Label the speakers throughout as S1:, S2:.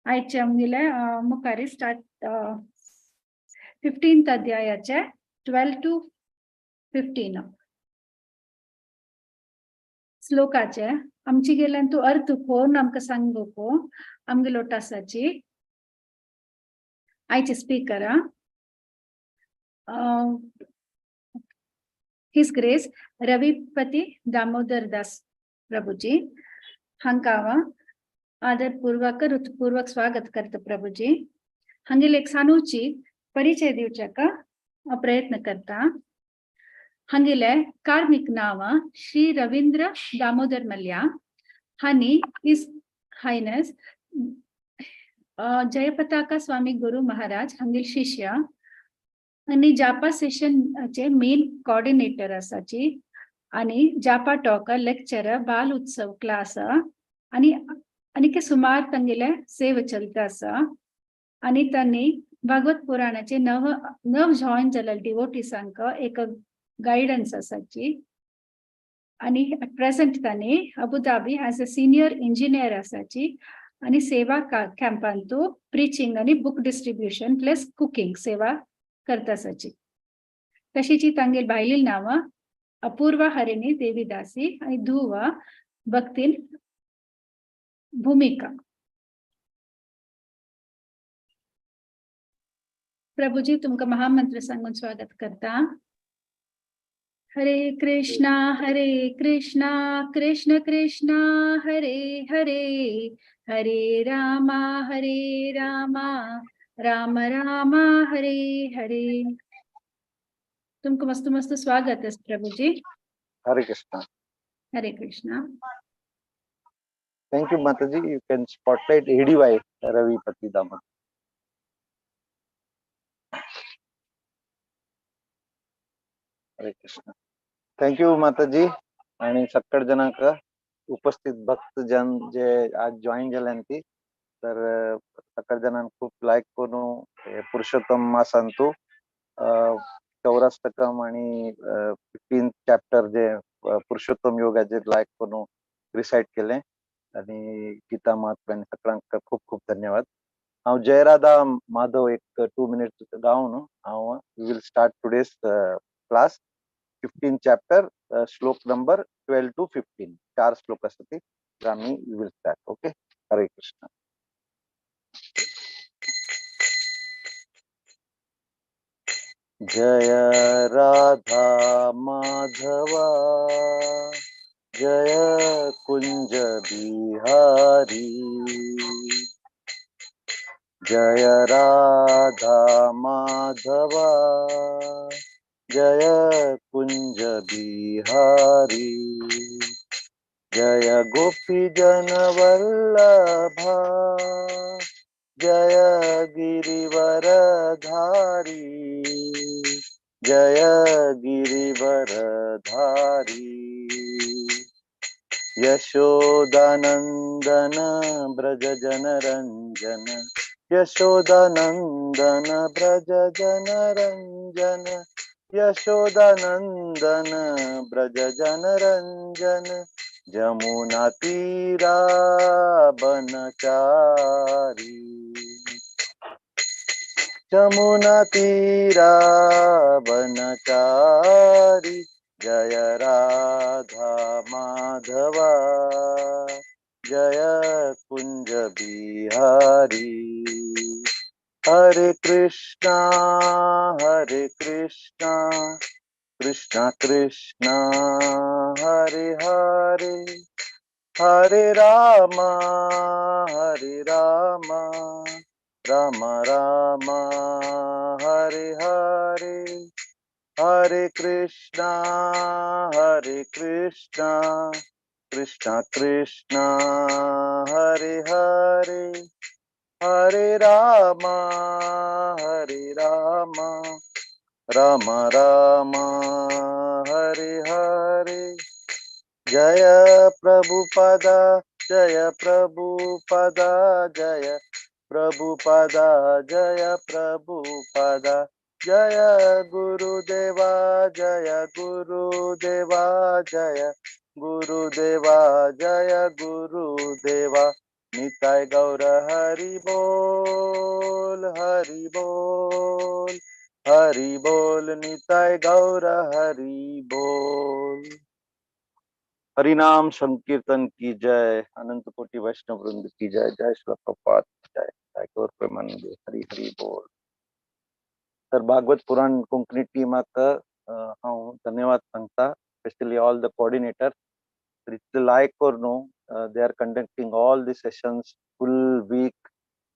S1: आयचे आमगेले मुखारी स्टार्ट 15th अध्यायाचे 12 to 15 श्लोकाचे आमची गेल्यान तूं अर्थ कोण आमकां सांगूको आमगेलो टासाची आयचे speaker his grace Ravipati Damodar Das Prabhuji हांकां आदरपूर्वक ऋतुपूर्वक स्वागत करता प्रभुजी. हांगेले एक सानूची परिचय दिवच्याका प्रयत्न करता. हांगेले कार्मिक नाव श्री रवींद्र दामोदर मल्या हानी his highness Jayapataka Swami Guru Maharaj हांगेल शिष्य आनी जापा सेशनचे मेन कॉर्डिनेटर आसाची आनी जापा टॉक लेक्चर बाल उत्सव क्लास आनी आनी सुमार तांगेले सेवा चलता आसा. आनी तांणी भागवत पुराणाचे नव नव जॉईन जाल्ले डिवोटीसांक एक गायडन्स आसाची. आनी एट प्रेझेंट तांणी Abu Dhabi as a senior engineer आसाची आनी सेवा कॅम्पांतू प्रिचिंग आनी बुक डिस्ट्रिब्युशन प्लस कुकिंग सेवा करता आसाची. तशीची तांगेल बायलील नांवां अपूर्वा हरिणी देवीदासी आनी धुव भक्तीन भूमिका. प्रभुजी तुमका महामंत्र सांगून स्वागत करता. हरे कृष्णा कृष्ण कृष्ण हरे हरे, हरे रामा राम राम हरे हरे. तुमका मस्त मस्त स्वागत है प्रभुजी.
S2: हरे कृष्णा.
S1: हरे Krishna.
S2: Thank you, Mataji. You can spotlight ADY Ravipati Damodar. Hare Krishna. Thank you, Mataji. आणि सक्कड जणांक उपस्थित भक्तजन जे आज जॉईन जाल्यान तर सक्कड जणांक खूप लायक करून पुरुषोत्तम मासांतू चौराष्टकम आणि 15 चॅप्टर जे पुरुषोत्तम योगाचे लायक करून रिसाइट केले आणि गीता महात्म्य आणि सगळ्यांक खूप खूप धन्यवाद. हांव जयराधा माधव एक 2 मिनिट्स गावन हांव we will start today's class 15 chapter Shlok number 12 to 15 चार श्लोक आसा ती आमी we will start. Okay. Hare Krishna. Jai Radha Madhava Jai Kunj Bihari Jai Radha Madhava Jai Kunj Bihari Jai Gopi Jan Vallabha Jai Girivardhari Jai Girivardhari Yashodanandan Braj Jan Ranjan Yashodanandan Braj Jan Ranjan Yashodanandan Braj Jan Ranjan Jamuna तीरा बनचारी जमुना तीरा बनचारी जय राधा माधवा जय कुंज बिहारी. हरे कृष्णा कृष्णा कृष्णा हरे हरे, हरे रामा राम राम हरे हरे, हरे कृष्णा कृष्णा कृष्णा हरे हरे, हरे रामा राम राम हरे हरे. जय प्रभुपदा जय प्रभुपदा जय प्रभुपदा जय प्रभुपदा जय गुरुदेवा जय गुरुदेवा जय गुरुदेवा जय गुरुदेवा. निताय गौर हरि बोल हरि बोल हरि बोल निताय गौर हरि बोल। हरिनाम संकीर्तन की जय, अनंत कोटि वैष्णव वृंद की जय, जय श्री प्रभुपाद जय, जय गौर प्रेमानंद हरि हरि बोल। तर भागवत पुराण कोंकणी टीमाक हांव धन्यवाद सांगता, स्पेशली ऑल the coordinator. इतले लायक करून they are conducting all the sessions full week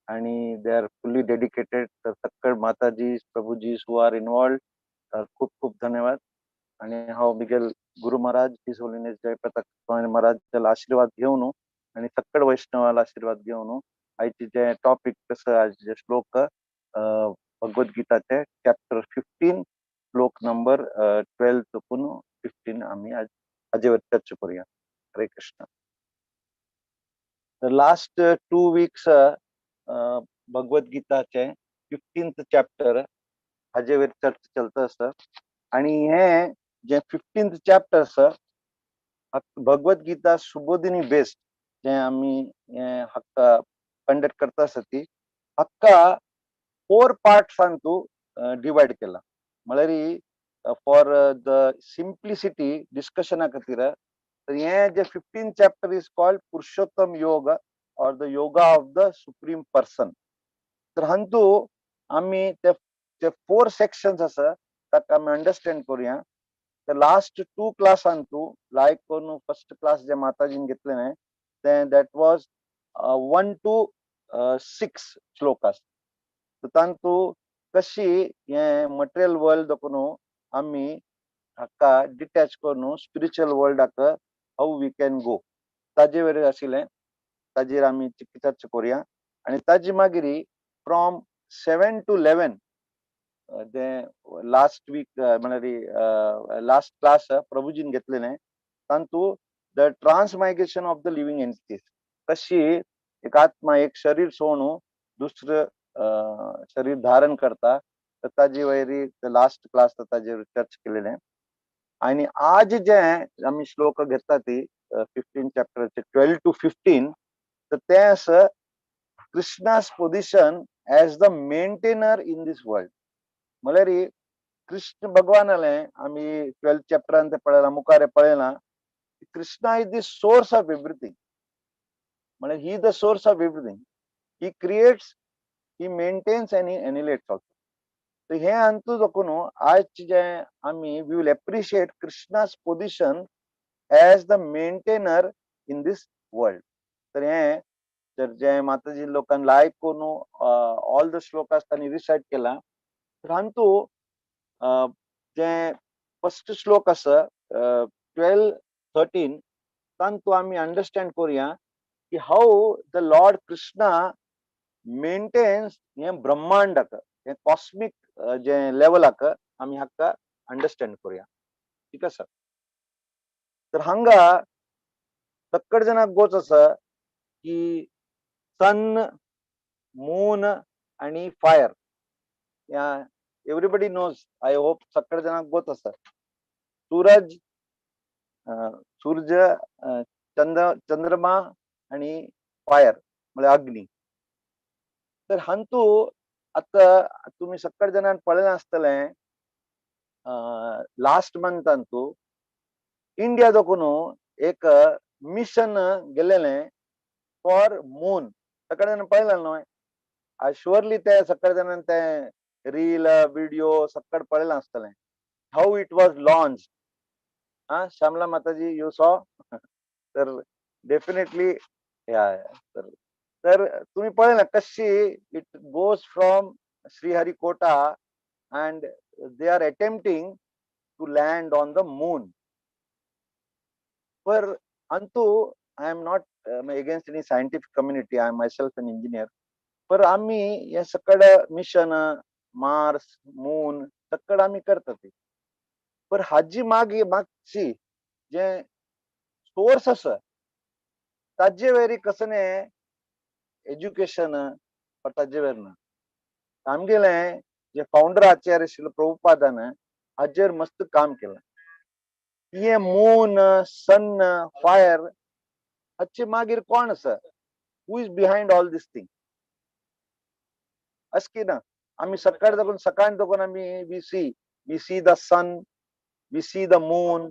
S2: आणि they are fully dedicated. तर सक्कड माताजी प्रभुजी who are involved, खूप खूप धन्यवाद। आणि हांव बिगेल Guru Maharaj his holiness Jayapataka Swami Maharaj आशीर्वाद घेवन आणि सक्कड वैष्णवाला आशीर्वाद घेवन आयचे जे टॉपिक कसं आज जे श्लोक भगवद्गीताचे चॅप्टर 15 श्लोक नंबर 12 चुकून 15 आम्ही आज हाजेवर चर्चा करूया। हरे कृष्ण। तर लास्ट 2 वीक्स भगवद्गीताचे 15th chapter हाजेवर चर्चा चलता आसा आणि हे जे 15th chapter आसा भगवद्गीता सुबोधिनी बेस्ड जे आमी हाका कंडक्ट करता आसा ती हाका 4 पार्ट्सान तूं डिवायड केला। म्हळ्यार फॉर the simplicity डिस्कशना खातीर तर हे जे 15 chapter is called Purushottam Yoga or the yoga of the supreme person. तर हांतू आमी ते 4 सेक्शन्स आसा ताका आमी अंडरस्टँड करूया। तर लास्ट 2 क्लासान तूं लायक करून फर्स्ट क्लास जे माताजीन घेतले न्ही तें that was 1 to 6 shlokas. तर तांतू कशी हे मटेरियल वर्ल्ड दाखोवन आमी हाका डिटॅच करून spiritual वर्ल्डाक how we can go ताजे वयर आशिल्लें, ताजेर आमी चर्चा करूया। आनी ताजे मागीर फ्रॉम 7 to 11 ते लास्ट वीक म्हळ्यार लास्ट क्लास प्रभुजीन घेतलेलें तांतू the transmigration of the living entities, कशी एक आत्मा एक शरीर सोडून दुसरं शरीर धारण करता, तर ताजे वयर लास्ट क्लास ताजेर चर्चा केलेलें। आनी आज जे आमी श्लोक घेता ती 15 चॅप्टराचे 12 to 15 तर ते आसा Krishna's position as the maintainer in this world. म्हळ्यार कृष्ण भगवानाले आमी 12 चॅप्टरान ते पळयलां, मुखार पळयलां, Krishna is the source of everything. म्हळ्यार he the source of everything, he creates, he maintains and he annihilates also. तर हे अंतू दाखोवन आज जे आमी we will appreciate Krishna's position as the maintainer in this world. तर हे तर जे माताजी लोकांक लायक करून ऑल the shlokas तांणी रिसायट केला। तर हांतू जे फर्स्ट श्लोक आसा 12, 13 तांतू आमी अंडरस्टँड करूया की how the lord Krishna maintains हे ब्रह्मांडाक, हे कॉस्मिक जे लेवलाक आमी हाका अंडरस्टँड करूया। ठीक आसा। तर हांगा सक्कड जाणांक गोच आसा की सन, मून आनी फायर, या एवरीबडी नोज, I hope सक्कड जाणांक गोच आसा। सूरज, सूर्य, चंद्र, चंद्रमा आनी फायर म्हळ्यार अग्नी। तर हांतू आतां तुमी सक्कड जाणांक पळयलां आसतलें लास्ट मंथान तूं इंडिया दाखोवन एक मिशन गेलेलें फॉर मून। सगळे जाण पळयलें न्हय, शुअरली ते सगळे जाणांनी ते रील व्हिडिओ सगळं पळयलां आसतलें, how it was launch. हा श्यामला माताजी you saw, तर डेफिनेटली या तर तर तुम्ही पळयलां कशी it goes from Sriharikota and they are attempting to land on the moon. Per अंतु I am not against any scientific community, I am myself an engineer. पर आम्ही हे सगळं मिशन मार्स मून सगळं आम्ही करतात ते. पर हाजी मागे मागची जे सोर्स आसा ताजे वयर कसं न्ही एज्युकेशन ताजे वयर ना. आमगेले जे फाउंडर आचार्य आशिल्ले प्रभुपादान हाजेर मस्त काम केलें. हे मून सन फायर हाचे मागीर कोण आसा? Who is behind all this thing? अशें की ना, आमी सकाळ दाखोवन सकाळ दाखोवन आमी we see the sun, we see the moon.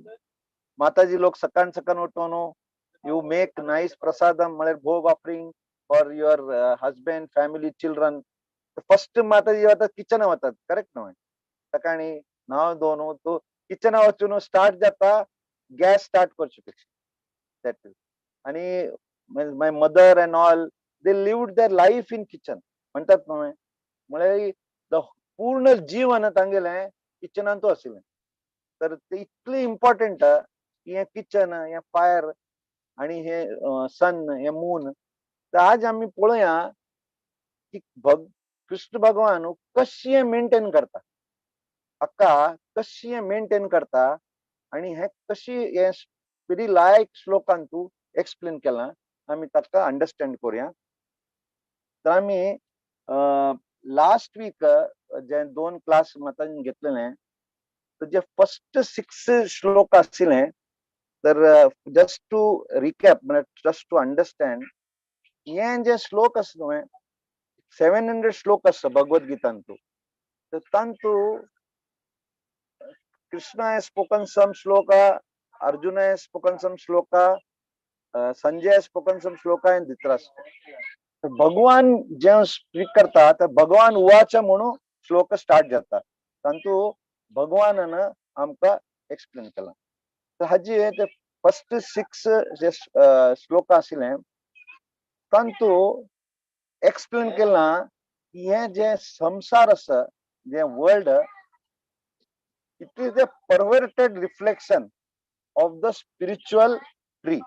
S2: माताजी लोक सकाळ सकाळ उठून you make nice prasadam, म्हळ्यार भोग offering for your husband, family, children. First माताजी वतात, किचना वतात, करेक्ट न्हय? सकाळी न्हांव धुवन तो किचना वचून स्टार्ट जाता, गॅस स्टार्ट करचे पेक्षा that. आणि my mother and all, they lived their life in kitchen म्हणतात न्हय. म्हळ्यार the पूर्ण जीवन तांगेलें किचनांतू आशिल्लें. तर ते इतलें इम्पॉर्टंट की हें किचन, हें फायर आणि हे सन, हे मून. तर आज आमी पळोवया की भग कृष्ण भगवान कशी मेंटेन करता, हाका कशी मेंटेन करता आणि हे कशी हे वेरी लायक श्लोकान तू एक्सप्लेन केला, आमी ताका अंडरस्टँड करूया. तर आमी लास्ट वीक जे दोन क्लास माताजीन घेतलेले, तर जे फर्स्ट 6 श्लोक आशिल्ले, तर जस्ट टू रिकॅप, म्हळ्यार जस्ट टू अंडरस्टँड, हे जे श्लोक आसा न्हय, 700 श्लोक आसा भगवत गीतांतू. तर तांतू Krishna has spoken some shloka, Arjuna has spoken some shloka, Sanjay has spoken some shloka and Dhritarashtra. तर भगवान जेव्हा स्पीक करता, तर भगवान उवाच म्हणून श्लोक स्टार्ट जाता. तांतू भगवानान आमकां एक्सप्लेन केला. तर हाजी ते फर्स्ट 6 जे श्लोक आशिल्ले, तांतू एक्सप्लेन केला की हे जे संसार आसा, जे world, it is a perverted reflection of the spiritual tree.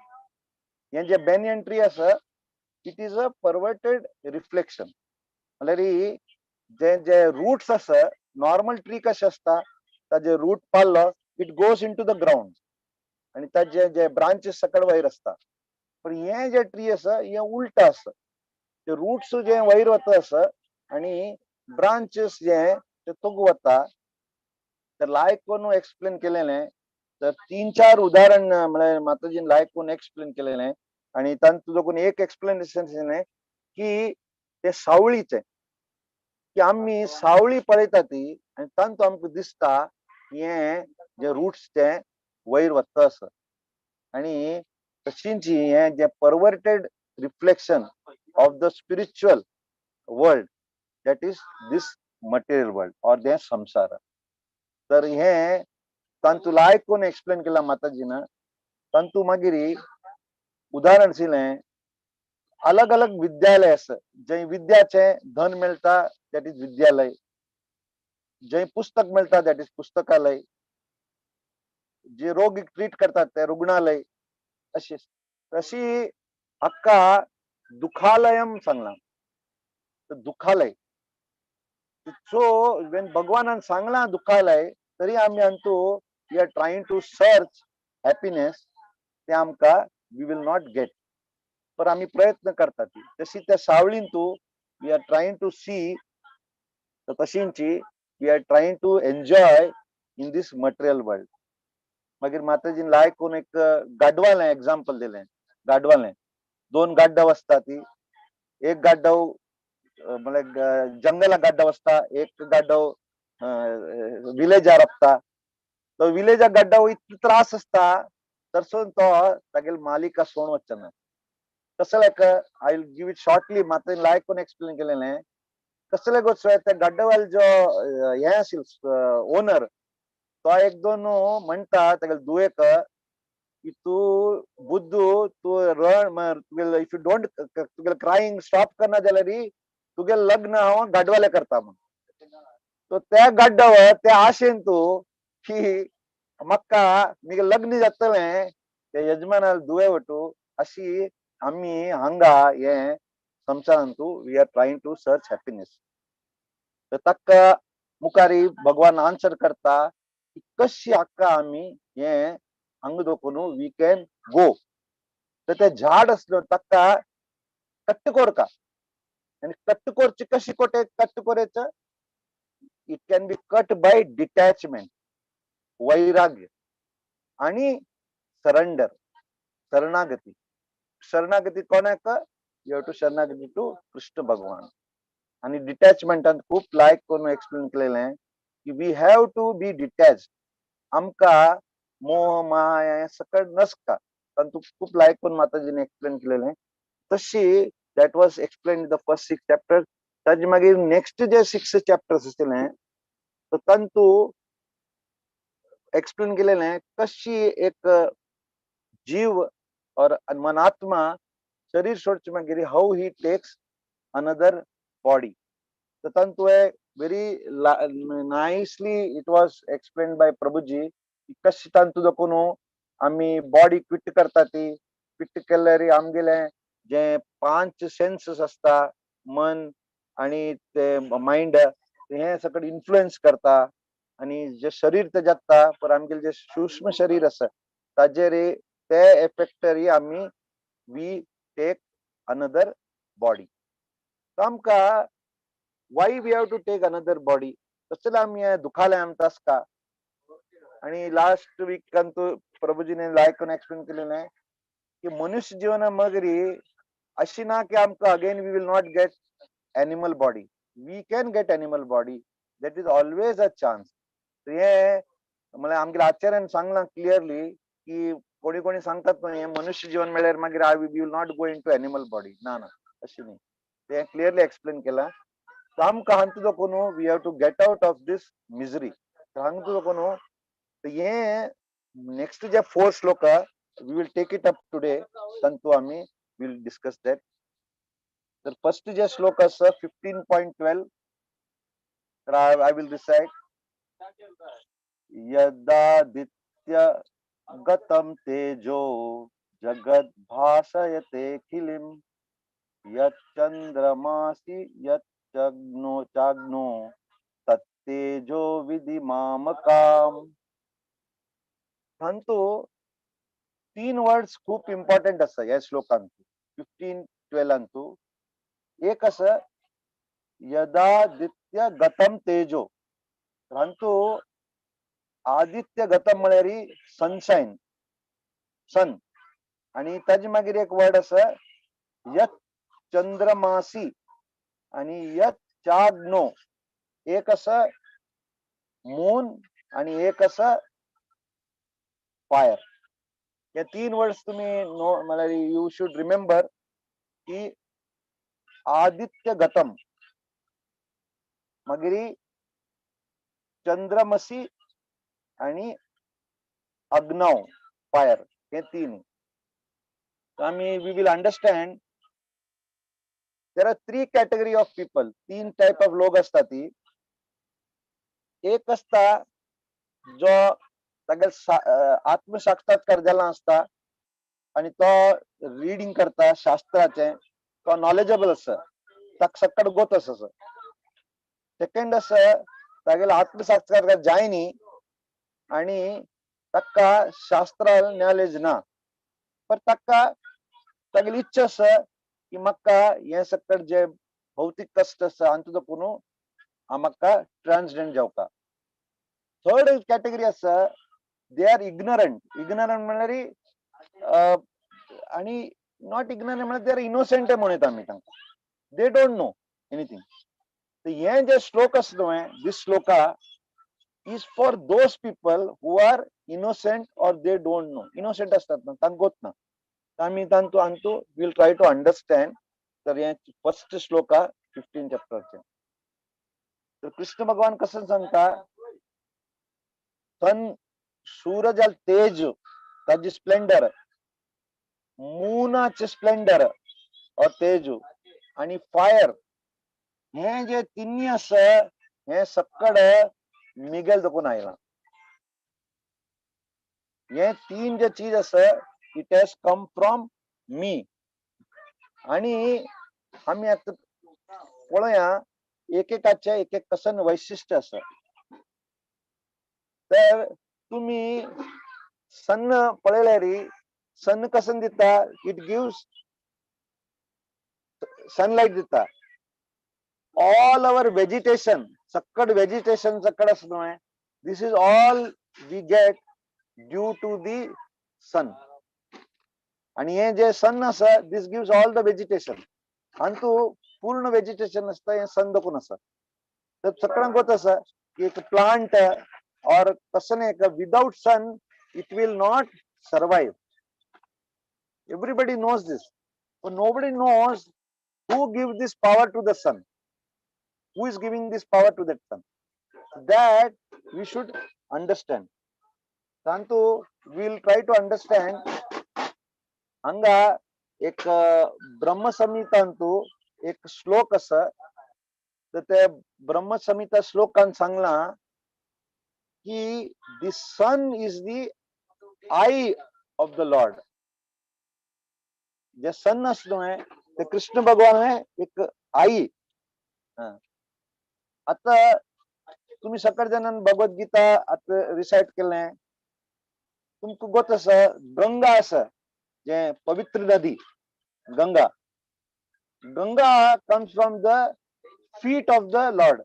S2: हे जे बॅनियन ट्री आसा, it is a perverted reflection. म्हळ्यार जे जे रूट्स आसा, नॉर्मल ट्री कशें आसता, ताजे route पाडलो, it goes into the ground आणि ताजे जे ब्रांचेस सकयल वयर आसता. पण हे जे ट्री आसा, हे उल्टा आसा. ते रूट्स जे वयर वता आसा आणि ब्रांचेस जे ते तोग वता. तर लायक कोण एक्सप्लेन केलेले, तर 3-4 उदाहरण म्हळ्यार माताजीन लायक कोण एक्सप्लेन केलेले. आणि तांतू देखून एक एक्सप्लेनेशन की ते सावळीचे, की आमी सावळी पळयता ती आनी तांतू आमकां दिसता हे जे रूट्स ते वयर वता आसा. आणि तशींच हे जे perverted reflection of the spiritual world, that is this material world or the samsara. तर हे तांतू लायक कोण एक्सप्लेन केला माताजीन. तांतू मागीर उदाहरण दिलें, अलग अलग विद्यालय आसा, जंय विद्याचे धन मेळटा that is विद्यालय, जंय पुस्तक मेळटा that is पुस्तकालय, जे रोग ट्रीट करतात ते रुग्णालय. अशी तशी हाका दुखालयम सांगला, दुखालय. सो when भगवानान सांगला दुखालय, तरी आमी Antu we are trying to search happiness, ते आमकां we will not get. पर आमी प्रयत्न करता ती तशी त्या सावळीन तू we are trying to see, तशींची we are trying to enjoy in this material world. मागीर माताजीन लायक कोण एक गाडवालें एग्जाम्पल दिलें. गाडवालें 2 गाड्डव आसता ती, एक गाड्डव म्हळ्यार जंगला गाड्डव आसता, एक गाड्डव विलेजार आसता. तो विलेजा गाड्डव इतलो त्रास आसता तरसून तो तागेले मालिका सोडून वचना. कसले I will give it shortly, माताजीन लायक कोण एक्सप्लेन केलेलें. कसले गोष्ट त्या गाड्डवाल जो हे आशिल्लो ओनर, तो एक दोन म्हणटा तागेले दुयेक की तू बुद्धू, तू रण, तुगेले if you don't तुगेले क्राईंग स्टॉप करना जाल्यार तुगेले लग्न हांव गाडवाले करता म्हण. तो त्या गाड्डव त्या आशेन तू की म्हाका मुगे लग्न जातलें ते यजमानाल दुवे वटू. अशी आमी हांगा हे संसारांतू we are trying to search happiness. तर ताका मुखारी भगवान आन्सर करता की कशी हाका आमी हे हांगा दोखून we can go. तर ते झाड आसलो ताका कट्ट कोरका, आनी कट्ट कोरचे कशी कोटे कट्ट कोरायचं, it can be cut by detachment, वैराग्य आणि सरेंडर, शरणागती. शरणागती कोणाक? You have to शरणागती टू कृष्ण भगवान. आणि डिटॅचमेंटान खूप लायक करून एक्सप्लेन केलेलें की we have to be detach. आमकां मोह माया हें सकट नसता. तातूंत खूप लायक करून माताजीने एक्सप्लेन केलेलें. तशी that was explain the first six chapter. ताजे मागीर नेक्स्ट जे सिक्स चॅप्टर्स आसतले तर तांतू एक्सप्लेन केलेलें कशी एक जीव और मनात्मा शरीर सोडचे मागीर how he takes another body. तर तांतू very nicely it was explain by Prabhuji कशी तांतू दाखोवन आमी बॉडी क्विट करता. ती क्विट केल्यार आमगेले जे पांच सेन्सेस आसता, मन आणि ते माइंड, हे सगळं इन्फ्लुएन्स करता आणि जे शरीर ते जाता पर आमगेले जे सूक्ष्म शरीर आसा ताजेर ते एफेक्टरी आमी we take another body. आमकां why we have to take another body, कसले आमी हे दुखाले आमकां आसता. आणि लास्ट वीक प्रभुजीने लायक करून एक्सप्लेन केलेलें की मनुष्य जीवना मगरी अशी ना की आमकां again we will not get animal body. We can get animal body, that is always a chance. हे म्हळ्यार आमगेल्या आचार्यान सांगलां क्लियरली की कोणी कोणी सांगतात न्हय, हे मनुष्य जीवन मेळ्ळ्यार मागीर I will not go into animal body. ना ना, अशी न्ही. ते क्लियरली एक्सप्लेन केलां. आमकां हांतू दाखोवन we have to get out of this misery. हांगा दाखोवन हे next J four shloka we will take it up today. तांतू आमी will discuss that. तर फर्स्ट जे श्लोक आसा 15.12, तर I will recite. यदादित्य गतम तेजो जगद भासयते खिलिम यच्चंद्रमासि यच्चग्नो चाग्नो तत्तेजो विधि मामकाम. हांतू तीन वर्ड्स खूप इम्पॉर्टंट आसा ह्या श्लोकांत 15.12. एक आसा यदादित्य गतम तेजो. हांतू आदित्य गतम म्हळ्यार सनशायन, सन. आणि ताजे मागीर एक वर्ड आसा यत चंद्रमासी आणि यत चाग्नो. एक आसा मून आणि एक आसा फायर. हे तीन वर्ड्स तुम्ही नो म्हळ्यार you should remember की आदित्य गतम, मागीर चंद्रमसी आणि अग्नव फायर, हे तीन आमी we will understand. There are three category of people. तीन टायप ऑफ लोक असतात ती. एक असता जो तागेले आत्मसाक्षात्कार जाला आसता आणि तो रिडींग करता शास्त्राचे, तो नॉलेजेबल आसा, ताका सक्कड गोत आसा. सेकंड आसा तागेले आत्मसाक्षात्कार जायनी आणि ताका शास्त्रा नॉलेज ना, पर ताका तागेली इच्छा आसा की म्हाका हे सक्कड जे भौतीक कश्ट आसा हातूंत दाखोवन हांव म्हाका ट्रान्सडेंट जावका. थर्ड कॅटेगरी आसा, they are ignorant. Ignorant म्हणल्यार आणि not ignorant म्हळ्यार they are innocent म्हणून आमी तांकां, they don't know anything. हे जे श्लोक आसा न्हय, this shloka is for those people who are innocent or they don't know. Innocent असतात ना, तांकां गोत ना. आमी तांतू हांतू will try to understand. तर हे फर्स्ट श्लोका 15 चॅप्टरचे. तर कृष्ण भगवान कसं सांगता, सन सूरज तेज ताजी स्प्लेंडर, मुनाचे स्प्लेंडर और तेज आणि फायर, हे जे तिन्ही आसा हे सक्कड मिगेल दाखोवन आयला. हे तीन जे चीज आसा it has come from me. आणि आमी आतां पळोवया एकेकाचे एक एक कसन वैशिश्ट आसा. तर तुम्ही सन पळयल्यार सन कसन दिता, it gives sunlight दिता. ऑल our vegetation, सक्कड vegetation सक्कड आसा न्हय, this is all we get due to the sun. आणि हे जे सन आसा this gives all the vegetation. Antu पूर्ण वेजिटेशन आसता, हें सन दखून आसा. तर सगळ्यांक गोत आसा की एक प्लांट और कसं एक without sun it will not survive. Everybody knows this, but nobody knows who give this power to the sun, who is giving this power to that sun. That we should understand. Tantu we will try to understand. हंगा एक ब्रह्म संहितांतु एक श्लोक आसा, तर ते ब्रह्म संहिता श्लोकान सांगला की the sun is the eye of the lord. जे सन आसलो न्हय ते कृष्ण भगवान एक आई. आता तुम्ही सगळे जाणांनी भगवद्गीता आता रिसाइट केलें, तुमकां गोत आसा गंगा आसा जे पवित्र नदी Ganga. Ganga comes from the feet of the lord.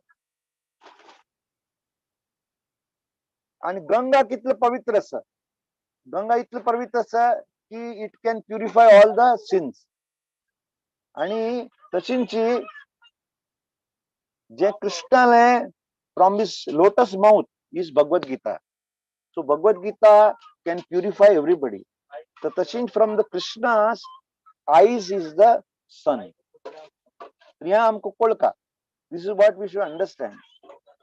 S2: आणि गंगा कितलं पवित्र आसा, गंगा इतलं पवित्र आसा की it can purify all the sins. आणि तशींची जे कृष्णाले from his lotus mouth is Bhagavad Gita. So Bhagavad Gita can purify everybody. तर तशीच from the Krishna's eyes is the sun. ह्या आमकां कळका. This is what we should understand.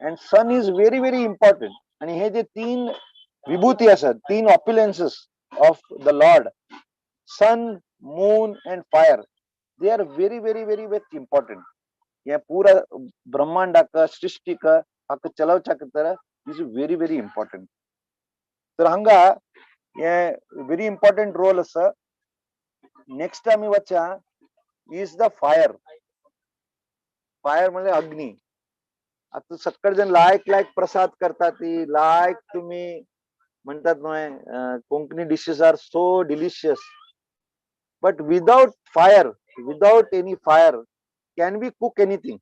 S2: And sun is very very important. आणि हे जे तीन विभूती आसात, तीन opulences of the lord, sun, moon and fire, they are very very very very important. हे पुरा ब्रह्मांडाक, सृष्टीक हाका चलोवच्याक तर is very very important. तर हांगा हे व्हेरी इम्पॉर्टंट रोल आसा. नेक्स्ट आमी वचा is the fire. Fire म्हणजे अग्नी. आता सगळे जण लायक लायक प्रसाद करतात, ती लायक तुम्ही म्हणतात न्हय, Konkani dishes are so delicious, but without fire, without any fire can we cook anything?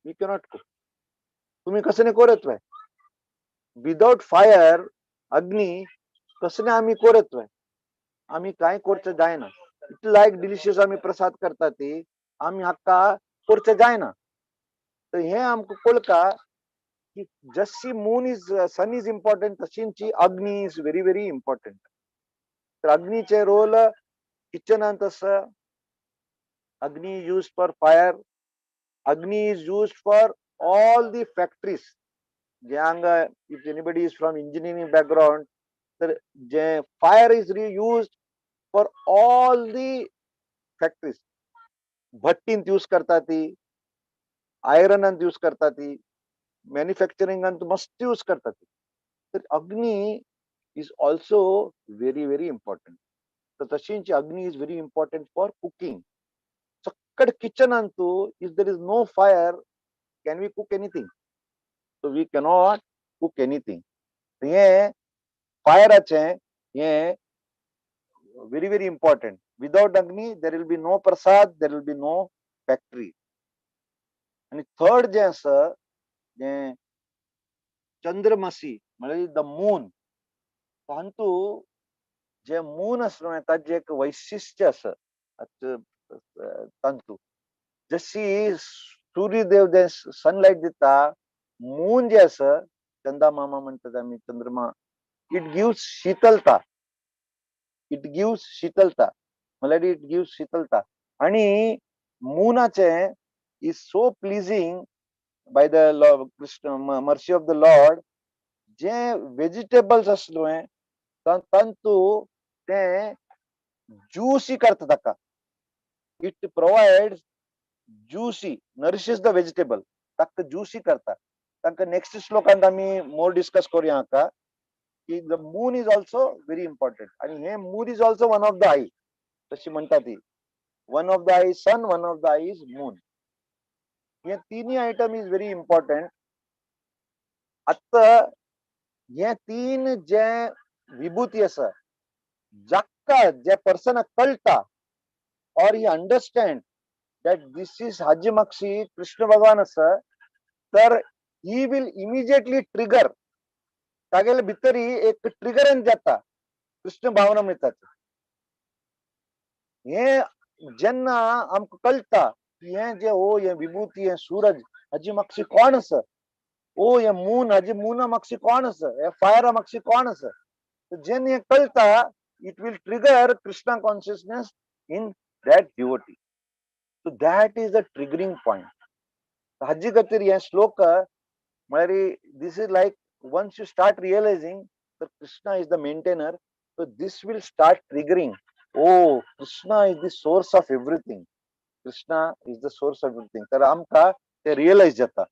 S2: We cannot cook. तुम्ही कसं नाही करत व्हय विदाउट फायर? अग्नी कसं नाही आम्ही करत व्हय? आम्ही काय करचें जायना. इतले लायक डिलिशियस आमी प्रसाद करतात ती आमी हाका करचें जायना. तर हे आमकां कळटा की जशी moon is, sun is important, तशींची Agni is very very important. तर अग्नीचे रोल किचनांत आसा. Agni use for fire, Agni is use for all the factories. जे हांगा if anybody is from engineering background, तर जे fire is use for all the factories. भट्टींत use करता ती, आयरनांत use करता ती, मॅन्युफॅक्चरिंगांत मस्त यूज करता ती. तर Agni is also very very important. तर तशींच Agni is very important for cooking. सक्कड किचनांतू if there is no fire can we cook anything? So we cannot cook anything. हे फायराचें हे very very important. Without Agni there will be no prasad, there will be no factory. आणि third जे आसा जें चंद्रमासी म्हणजे the moon. तांतू जे मून आसलो न्हय ताजें एक वैशिश्ट्य आसा. तांतू जशी सूर्यदेव जे सनलायट दिता, मून जे आसा चंदा मामा म्हणटात आमी, चंद्रमा, it gives शीतलता. It gives शीतलता म्हणल्यार it gives शीतलता. आणि मुनाचे is so pleasing by the Krishna mercy of the lord. J vegetables आसलो तांतू ते ज्युसी करता ताका. It provides juicy, nourishes the vegetable, ताका ज्युसी करता. तांकां नेक्स्ट श्लोकांत आमी मोर डिस्कस करूया हाका की the moon is also very important. आणि हे moon is also one of the eye, तशी म्हणटा ती. One of the eye sun, one of the eye is moon. हे तिन्ही आयटम is very important. आतां हे तीन जे विभूती आसा, जाका जे पर्सनाक कळटा or he understand that this is हाजे मागशी कृष्ण भगवान आसा, तर he will immediately trigger. तागेले भितरी एक ट्रिगरन जाता कृष्ण भावना मिळतात. हे जेन्ना आमकां कळटा की हें जें ओ हें विभूती, हें सूरज हाजी मागशी कोण आसा, ओ हें मून हाजी मुना मागशी कोण आसा, हे फायरा मागशी कोण आसा, जेन्ना हें कळटा it will trigger Krishna consciousness in that devotee. So that is the triggering point. हाजी खातीर हे श्लोक म्हळ्यार this is like once you start realizing तर Krishna is the maintainer, so this will start triggering, oh Krishna is the source of everything, Krishna is the source of everything. तर आमकां ते realise जाता.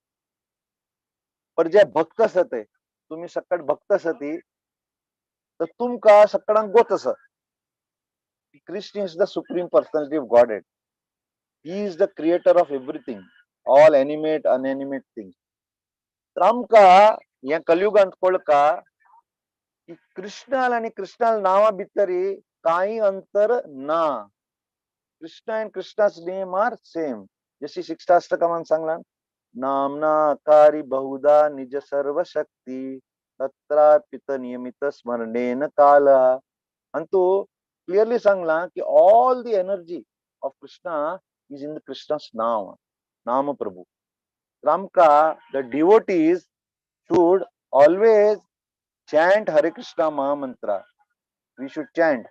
S2: पर जे भक्त आसा ते तुमी सकट भक्त आसा ती, तर तुमकां सकळांक गोत आसा Krishna is the supreme personality of Godhead. He is the creator of everything, all animate unanimate things. तर आमकां ह्या कलयुगांत कळका की कृष्णाल आनी कृष्णाल नांवा भितरी कांय अंतर ना. Krishna and Krishna's name are same. जशी शिक्षाष्टकामान सांगला, नामनाकारी बहुधा निज सर्व शक्ती तत्रापित नियमित स्मरणेन काल. आनी तूं क्लियरली सांगला की all the energy of Krishna is in the Krishna's नाव, नाम प्रभू. तर आमकां the devotees should always chant Hare Krishna mahamantra. We should chant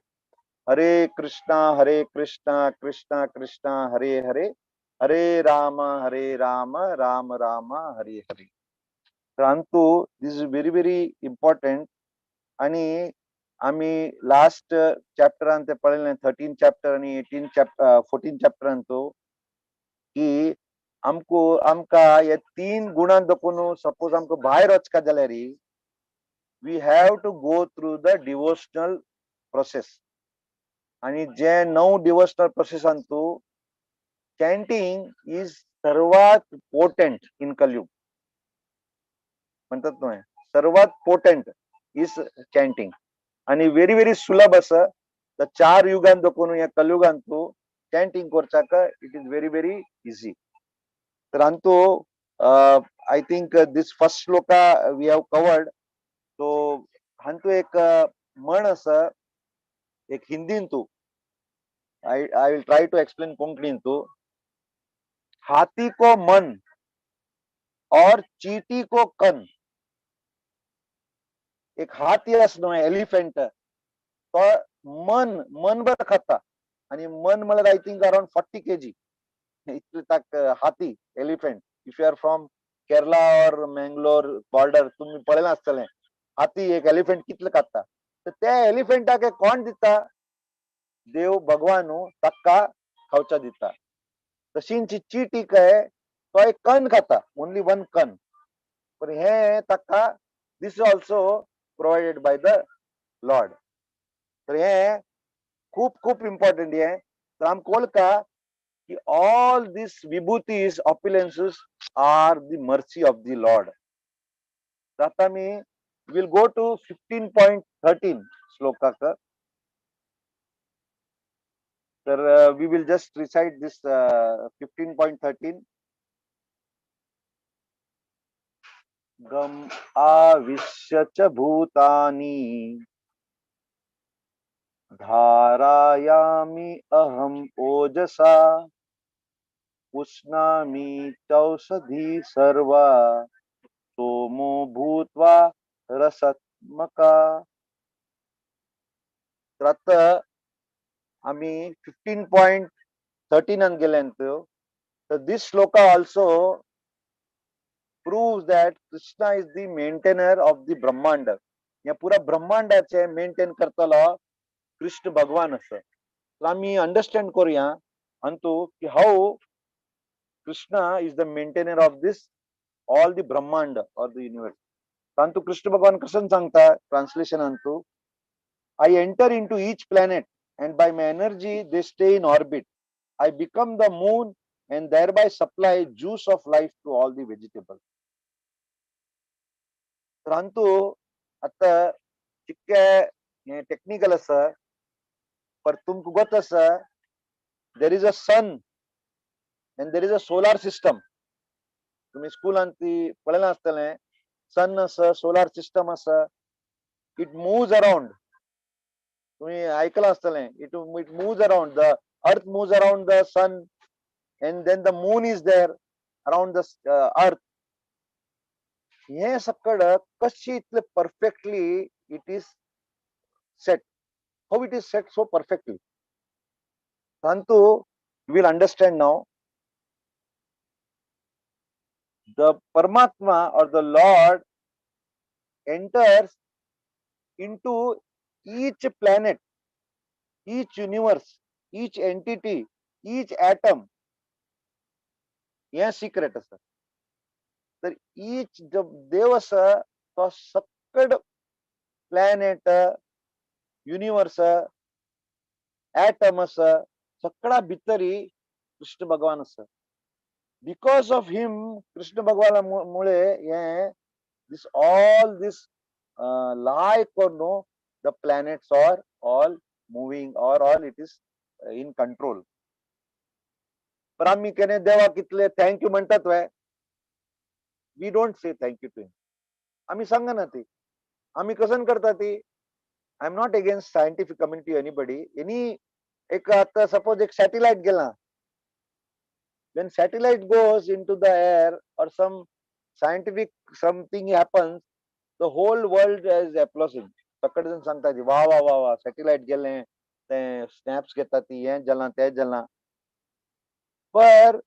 S2: Hare Krishna Hare Krishna Krishna Krishna Hare Hare, Hare Rama Hare Rama Rama Rama Hare Hare. तर Antu this is very very important. आणि आमी last चॅप्टरान ते पळयलें, 13 chapter आनी 18 chapter 14 चॅप्टरान तो की आमको आमकां हे तीन गुणां दाखोवन सपोज आमकां भायर वचका जाल्यार we have to go through the devotional process. आणि जे 9 डिवोशनल प्रोसेसान तू चॅन्टिंग is सर्वात पोटेंट इन कलयुग म्हणतात न्हय, सर्वात पोटेंट is chanting. आणि व्हेरी व्हेरी सुलभ आसा. तर 4 युगान दाखोवन ह्या कलयुगान तू चॅन्टिंग करचाक it is very very easy. तर Antu I think this first shloka we have covered. So हांतू एक म्हण आसा एक हिंदीन तू, I will try to explain कोंकणीन तू. हाथी को मन और चीटी को कन. एक हाथी आसा न्हय, एलिफंट, तो मन मन भर खाता आणि मन म्हळ्यार I think around 40 kg इतले ताक हाती elephant. If you are from Kerala or Mangalore border तुमी पळयलां आसतलें हाती एक एलिफंट कितले खाता. तर त्या एलिफंटाक कोण दिता? देव भगवान ताका खावच्या दिता. तशींची चीटी काय तो एक कन खाता, ओनली वन कन, पण हे ताका this is also provided by the lord. तर हे खूप खूप इम्पॉर्टंट हे. तर आमकां वळखा की all this vibhutis opulences are the mercy of the lord. तर आता मी will go to 15.13 श्लोकाक. तर we will just recite this 15.13. गम आविश्य च भूतानि धारायामि अहम ओजसा उष्णामि चौषधी सर्वा सोमो भूत्वा रसात्मका. तर आता आमी 15.13 गेल्यान. तर this shloka also proves that Krishna is the maintainer of the ब्रह्मांड. ह्या पुरा ब्रह्मांडाचे मेंटेन करतलो कृष्ण भगवान आसा. तर आमी अंडरस्टँड करुया अंतू की how Krishna is the maintainer of this all the ब्रह्मांड or the universe. तांतू कृष्ण भगवान कसन सांगता translation Antu, I enter into each planet and by my energy they stay in orbit. I become the moon and thereby supply juice of life to all the vegetables. तर अंतू आता चिक्के हे technical आसा, पर तुमकां गोत आसा there is a sun and there is a solar system. तुम्ही स्कुलान ती पळयलां आसतलें, सन आसा, सोलार सिस्टम आसा, it moves around. तुम्ही ऐकलां आसतलें, it moves around the Earth moves around the sun and then the moon is there around the earth. हे सकड कशी इतले perfectly it is set, how it is set so perfectly, तांतू will understand now. The Paramatma or the Lord enters into each planet, each universe, each entity, each atom. हे secret आसा. तर each देव आसा तो सकड planet, universe, atom आसा, सगळा भितरी कृष्ण भगवान आसा. Because of him, Krishna भगवाना मुळे हे this all this लाय करून the planets are all moving or all it is in control. पण आम्ही केने देवाक कितले thank you म्हणतात वे? We don't say thank you to him. आम्ही सांगना ती. आम्ही कसन करता ती? I am not against scientific community, anybody, any. एक आता सपोज एक सॅटेलाइट गेला, when satellite goes into the air or some scientific something happens, the whole world is applauding. सगळे जण सांगतात वा वा वा वा, सॅटेलाइट गेले, ते स्नॅप्स घेतात, ती हें जालां तें जालां. पर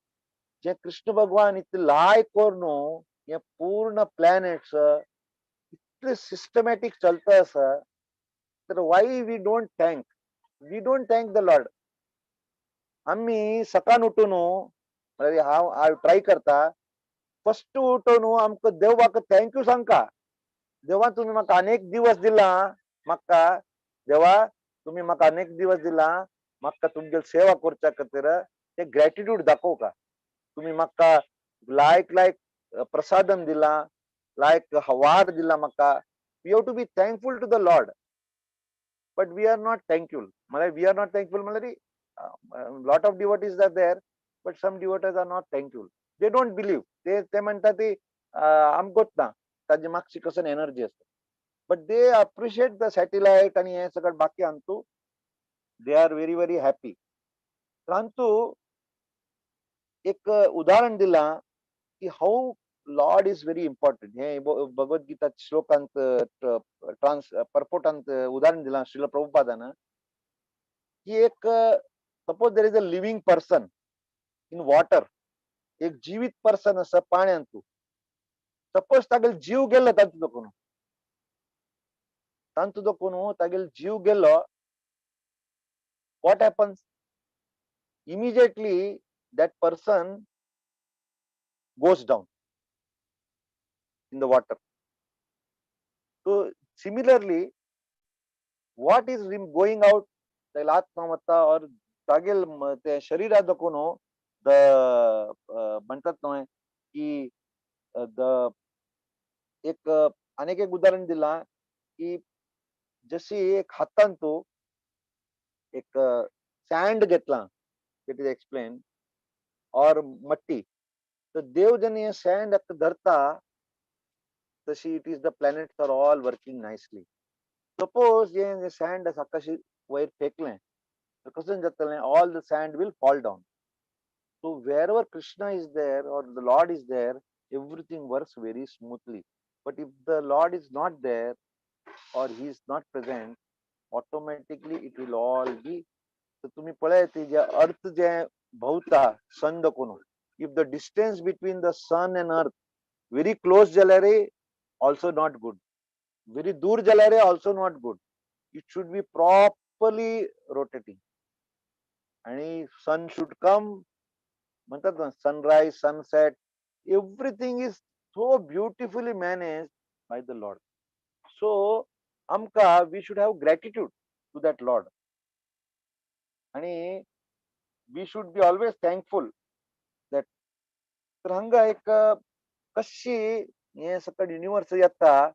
S2: जे कृष्ण भगवान इतले लाय करून हे पूर्ण प्लॅनेट्स इतले सिस्टमॅटीक चलता आसा, तर why we don't thank, we don't thank the Lord. आमी सकाळ उठून, म्हळ्यार हांव हांव ट्राय करता, फस्ट उठून आमकां देवाक thank you सांगका. देवा तुमी म्हाका अनेक दिवस दिला, म्हाका देवा तुमी म्हाका अनेक दिवस दिला, म्हाका तुमगेली सेवा करच्या खातीर ते ग्रॅटिट्यूड दाखोवका. तुमी म्हाका लायक लायक प्रसादम दिला, लायक हवार दिला म्हाका. We have to be thankful to the Lord, but we are not thankful. म्हळ्यार we are not thankful म्हळ्यार lot of devotees are there, but some devotees are not thankful. They don't believe. ते ते म्हणतात ती आमकोच ना ताजे मागची कसन एनर्जी आसता. But they appreciate the satellite आणि हे सगळं बाकी Antu they are very very happy. परंतु एक उदाहरण दिला की how Lord is very important. हे भगवद्गीता श्लोकांत ट्रान्स परपोटांत उदाहरण दिला श्रील प्रभुपादान की एक suppose there is a living person in water, एक जीवित पर्सन आसा पाण्यात, सपोज तागेलो जीव गेलो, तांतू दखून तांतू दखून तागेलो जीव गेलो, what happens? Immediately that person goes down in the water. So similarly, what is going out? तागेलो आत्मा वता or तागेल ते शरीरा दखून the म्हणतात न्हय की the एक आनीक एक उदाहरण दिलां की जशी एक हातान तूं एक सँड घेतला, it is explain, or मट्टी, तर देव जेन्ना हे सँड धरता तशी it is the planets are all working nicely. Suppose हे सँड आसा कशी वयर फेकलें तर कशें जातलें? All the sand will fall down. So wherever Krishna is there or the Lord is there, everything works very smoothly. But if the Lord is not there or he is not present, automatically it will all be. तर तुम्ही पळय ती जे अर्थ जे भोवता सन दाखोवन, if the distance between the sun and earth very close जाल्यार also not good, very दूर जाल्यार also not good. It should be properly rotating. आणि सन should come, म्हणतात ना, sunrise, sunset, everything is so beautifully manage by the Lord. So आमकां we should have gratitude to that Lord आणि we should be always thankful that. तर हांगा एक कशी हे सकट युनिवर्स येता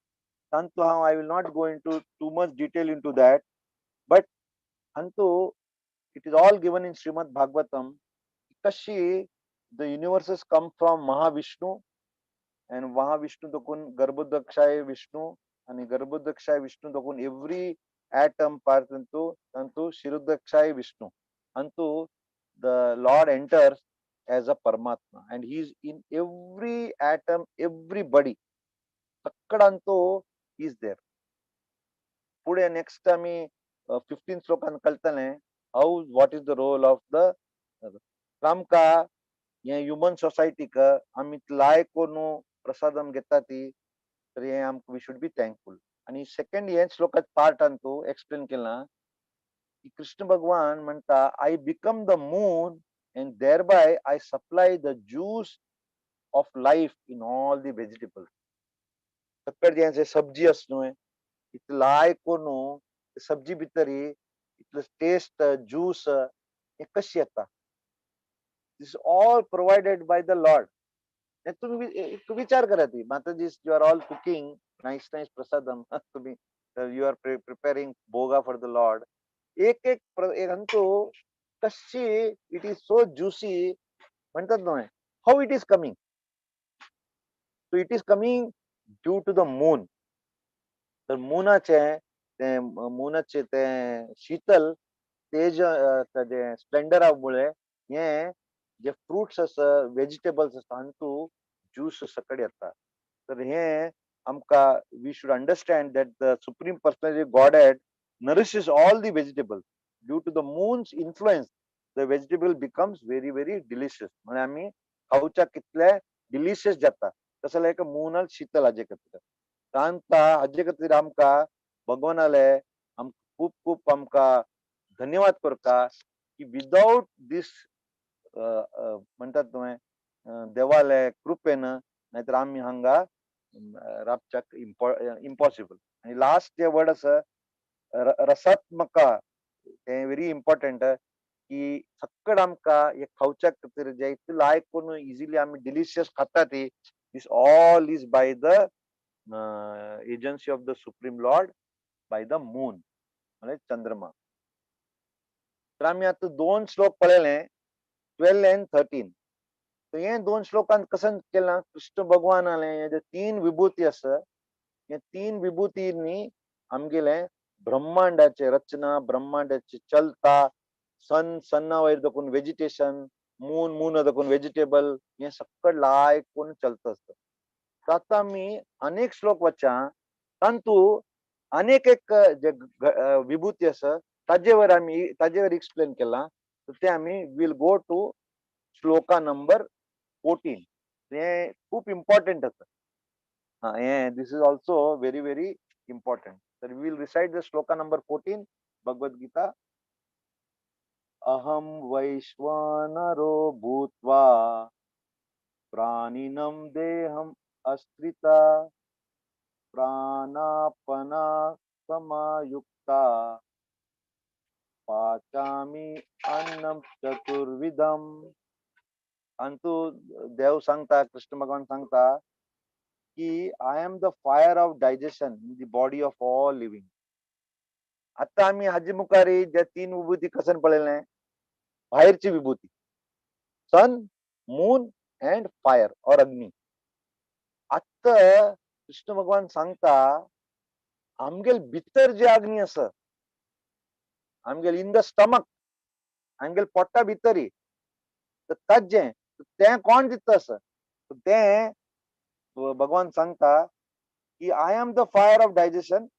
S2: तांतू हांव I will not go into too much detail into that, but हांतू it is all given in Shrimad Bhagavatam कशी the universes come from Mahavishnu and Mahavishnu दोकून Garbhodakshayi Vishnu आणि गर्भोदक्षाय विष्णू दोकून एव्हरी ॲटम पार्ट तांतू शिरोदक्षाय विष्णू अंतू. the Lord enters as a Paramatma and he is in every atom, everybody. सगळ्यांतो is there. फुडें next आमी 15 श्लोकान कळटलें how what is the role of the. आमकां हे human सोसायटीक आमी लायक करून प्रसादम घेता ती, तर हे आमकां we should be thankful. आनी सेकंड हे श्लोकात पार्टान तूं एक्सप्लेन केलां की कृष्ण भगवान म्हणटा I become the moon and thereby I supply the juice of life in all the vegetables. सगळे जे सब्जी आस न्हय इतले लायक करून सब्जी भितरी इतले टेस्ट ज्यूस हे कशी येता, this all provided by the Lord. हे तुम्ही विचार करा ती माताजी, you are all cooking nice nice prasadam, तुम्ही you are preparing bhoga for the Lord. एक एक अंतू कशी it is so juicy म्हणतात न्हय, how it is coming, so it is coming due to the moon. तर मुनाचे ते मुनाचे ते शीतल तेज ताजे स्प्लेंडरा मुळे हे जे फ्रुट्स आसा वेजिटेबल्स आसा हांतू ज्यूस सकट येता. तर हे आमकां we should understand that the supreme personality Godhead nourishes all the vegetables. Due to the moon's influence the vegetable becomes very very delicious. म्हणजे आमी खावच्याक कितले डिलिशियस जाता, तसं लायक मूनाल शीतल हाजे खातीर तांकां हाजे खातीर आमकां भगवानाले आमकां खूब खूब आमकां धन्यवाद करता की विदाउट दीस म्हणटात तुवें देवाले कृपेन नाहीतर आमी हांगा राबच्याक इम्पॉसिबल. आनी लास्ट जे वर्ड आसा रसात्मका, तें व्हेरी इम्पॉर्टंट की सगळं आमकां हे खावच्याक खातीर जे इतले लायक करून इजिली आमी डिलिशियस खाता ती, this all is by the agency of the supreme Lord, by the moon म्हणजे चंद्रमा. तर आमी आतां दोन श्लोक पळयले, 12 and 13. तर हे दोन श्लोकांत कसं केलां, कृष्ण भगवानाले हे जे तीन विभूती आसा, हे तीन विभूतींनी आमगेले ब्रह्मांडाचे रचना, ब्रह्मांडाचे चलता, सन सना वयर दाखोवन वेजिटेशन, मून मून दाखोवन वेजिटेबल, हे सगळं लायक करून चलता आसता. तर आतां आमी अनेक श्लोक वाचा, तांतू अनेक एक जे विभूती आसा ताजेवर आमी ताजेवर एक्सप्लेन केलां. तर ते आमी will go to shloka number 14. हे खूब इम्पॉर्टंट आसा. हा, हे this is also very very important. तर we will recite the shloka number 14 Bhagavad Gita. अहं वैश्वानरो भूत्वा प्राणिनं देहम् अस्त्रिता प्राणापना समायुक्ता पाचामि अन्नं चतुर्विधम. अंतु देव सांगता, कृष्ण भगवान सांगता की I am the fire of digestion in the body of all living. आता आमी हाजे मुखारी ज्या तीन विभूती कसन पळयलें, भायरची विभूती सन, मून अँड फायर और अग्नी. आत्ता कृष्ण भगवान सांगता आमगेल भितर जे अग्नी आसा, आमगेल इन the stomach, आमगेल पोटा भितरी, तर ताजें तें कोण दिता आसा, तें भगवान सांगता की I am the fire of digestion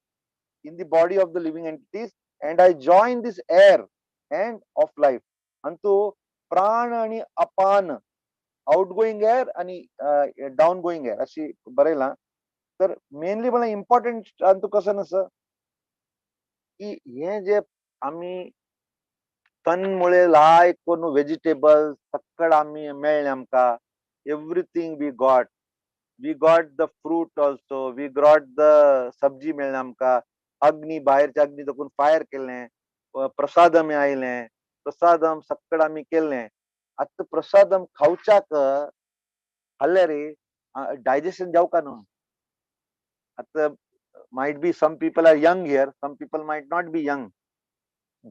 S2: in the body of the living entities and I join this air and of life. अंतु प्राण आणि अपान, आउटगोईंग एअर आणि डाऊन गोईंग एअर अशी बरयला. तर मेनली मला इम्पॉर्टंट अंतु कसं नसं की हे जे आमी तनमुळे लायक करून वेजिटेबल सगळं आमी मेळ्ळें आमकां, everything we got, we got the fruit also, we got the सब्जी मेळ्ळें आमकां, अग्नी भायरच्या अग्नी दाखोवन फायर केलें, प्रसादम आयलें, प्रसादम सगळं आमी केलें. आतां प्रसादम खावच्याक खाल्ल्यार डायजेशन जावका न्हू. आतां might be some people are young here, some people might not be young.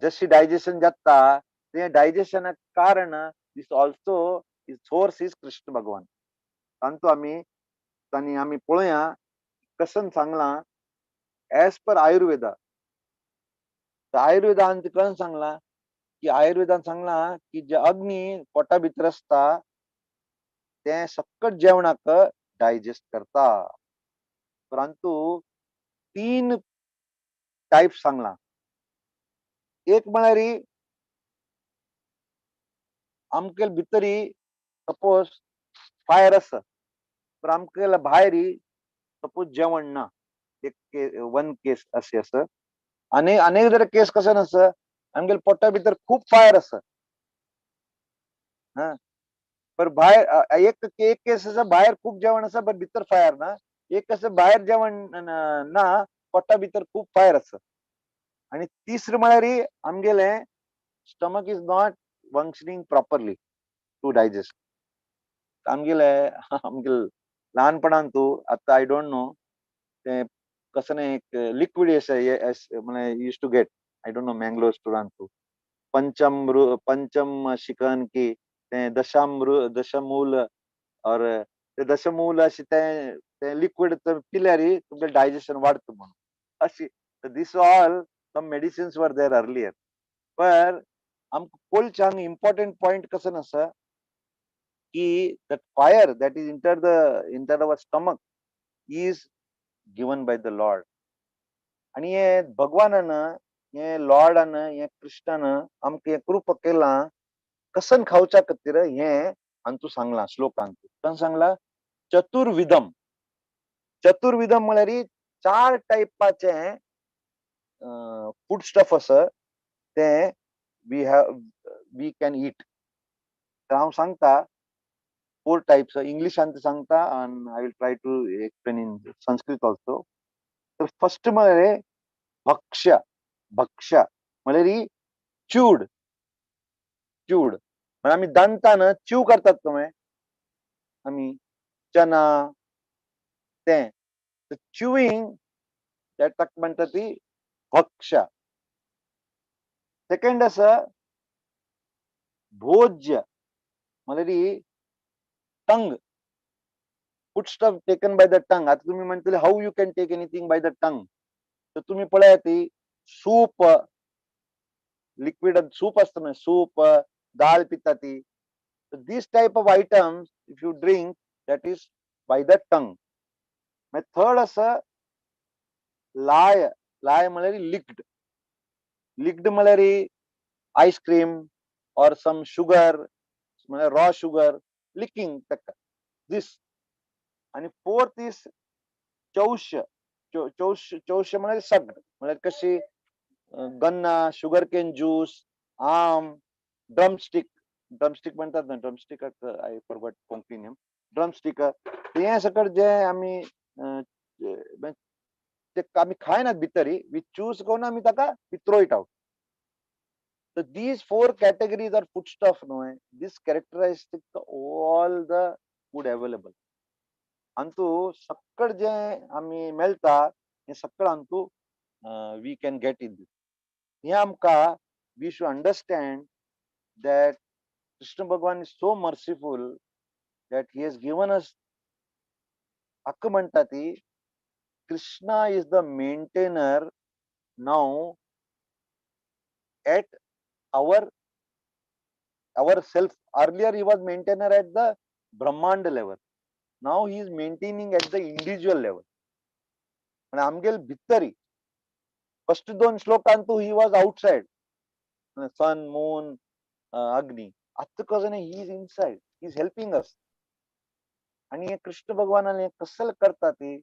S2: जशी डायजेशन जाता तें डायजेशनाक कारण this also is source is Krishna Bhagwan. तांतू आमी तांणी आमी पळोवया कसन सांगलां एज पर आयुर्वेदा. आयुर्वेदान कसन सांगलां की आयुर्वेदान सांगलां की जे अग्नी पोटा भितर आसता तें सक्कट जेवणाक डायजेस्ट करता. परंतु तीन टायप सांगलां. एक म्हळ्यार आमगे भितरी सपोज फायर आसा, पण आमगेल्या भायर सपोज जेवण ना, एक वन केस अशी आसा. आनी अनेक जर केस कसो आसा, आमगेल्या पोटा भितर खूब फायर आसा, हा, पर भायर एक एक केस आसा भायर खूब जेवण आसा बट भितर फायर ना. एक आसा भायर जेवण ना, पोटा भितर खूब फायर आसा. आनी तिसरें म्हळ्यार आमगेलें stomach is not functioning properly to digest. आमगेले आमगेले ल्हानपणान तूं आतां I don't know तें कसलें एक लिक्वीड आसा म्हळ्यार use to get, I don't know Mangalore स्टोरान तूं पंचमृ पंचम शिकन की तें दशामृ दशमूल और ते दशमूल अशें तें तें लिक्वीड पिल्यार तुमगेलें डायजेशन वाडटा म्हणून अशी. This all some medicines were there earlier. पर आमकां कोलच्यान इम्पॉर्टंट पॉयंट कसो आसा की that fire that is enter our stomach is given by the Lord. आनी हे भगवानान, हे लॉर्डान, हे कृष्णान आमकां हें कृपा केलां कसन खावच्या खातीर. हें हांतू सांगलां श्लोकांत. कसन सांगलां? चतुर्विधम. चतुर्विधम म्हळ्यार चार टायपाचे फूड स्टफ आसा तें we have we can eat. तर हांव सांगता फोर टायप्स इंग्लिशान सांगता आनी I will try to explain in Sanskrit also. तर फर्स्ट म्हळ्यार भक्ष्य. भक्ष्य म्हळ्यार च्यूड. च्यूड म्हळ्यार आमी दंतान च्यू करतात तुमी, आमी चना तें च्युईंग ताका म्हणटा ती भक्ष्य. सेकंड आसा भोज्य म्हळ्यार tongue, food stuff taken by the tongue. आता तुम्ही म्हणतले how you can take anything by the tongue, तर तुम्ही पळया ती सूप, लिक्विड सूप आसता न्हय, सूप, दाळ पिता ती. This type of items if you drink, that is by the tongue. मागीर थर्ड आसा लाय. लाय म्हळ्यार लिक्ड. लिक्ड म्हळ्यार आयस्क्रीम or some sugar, म्हळ्यार रॉ शुगर लिकिंग ताका दीस. आनी फोर्थ is चौश्य. चौश चौश्य म्हळ्यार सगळें, म्हळ्यार कशी गन्ना, शुगर केन ज्यूस, आम, ड्रमस्टीक. ड्रमस्टीक म्हणतात ना, ड्रमस्टिकाक I forgot Konkani name. Drumstick हें सकट जे आमी ते आमी खायनात भितरी, we choose करून आमी ताका we throw it out. So these four categories are food stuff, no? This characteristic all the food available. अंतु सक्कड जे आमी मेळटा हे सक्कड अंतु we can get in this. हे आमकां we should understand that Krishna Bhagwan is so merciful that he has given us. हक्क म्हणटा ती Krishna is the maintainer now at our self. Earlier he was maintainer at the Brahmand level. Now he is maintaining at the individual level. आणि आमगेल भितरी first दोन श्लोकांतू he was outside, sun, moon, Agni. आतां कसं he is inside, he is helping us. आणि हे कृष्ण भगवानाने कसं करता ते,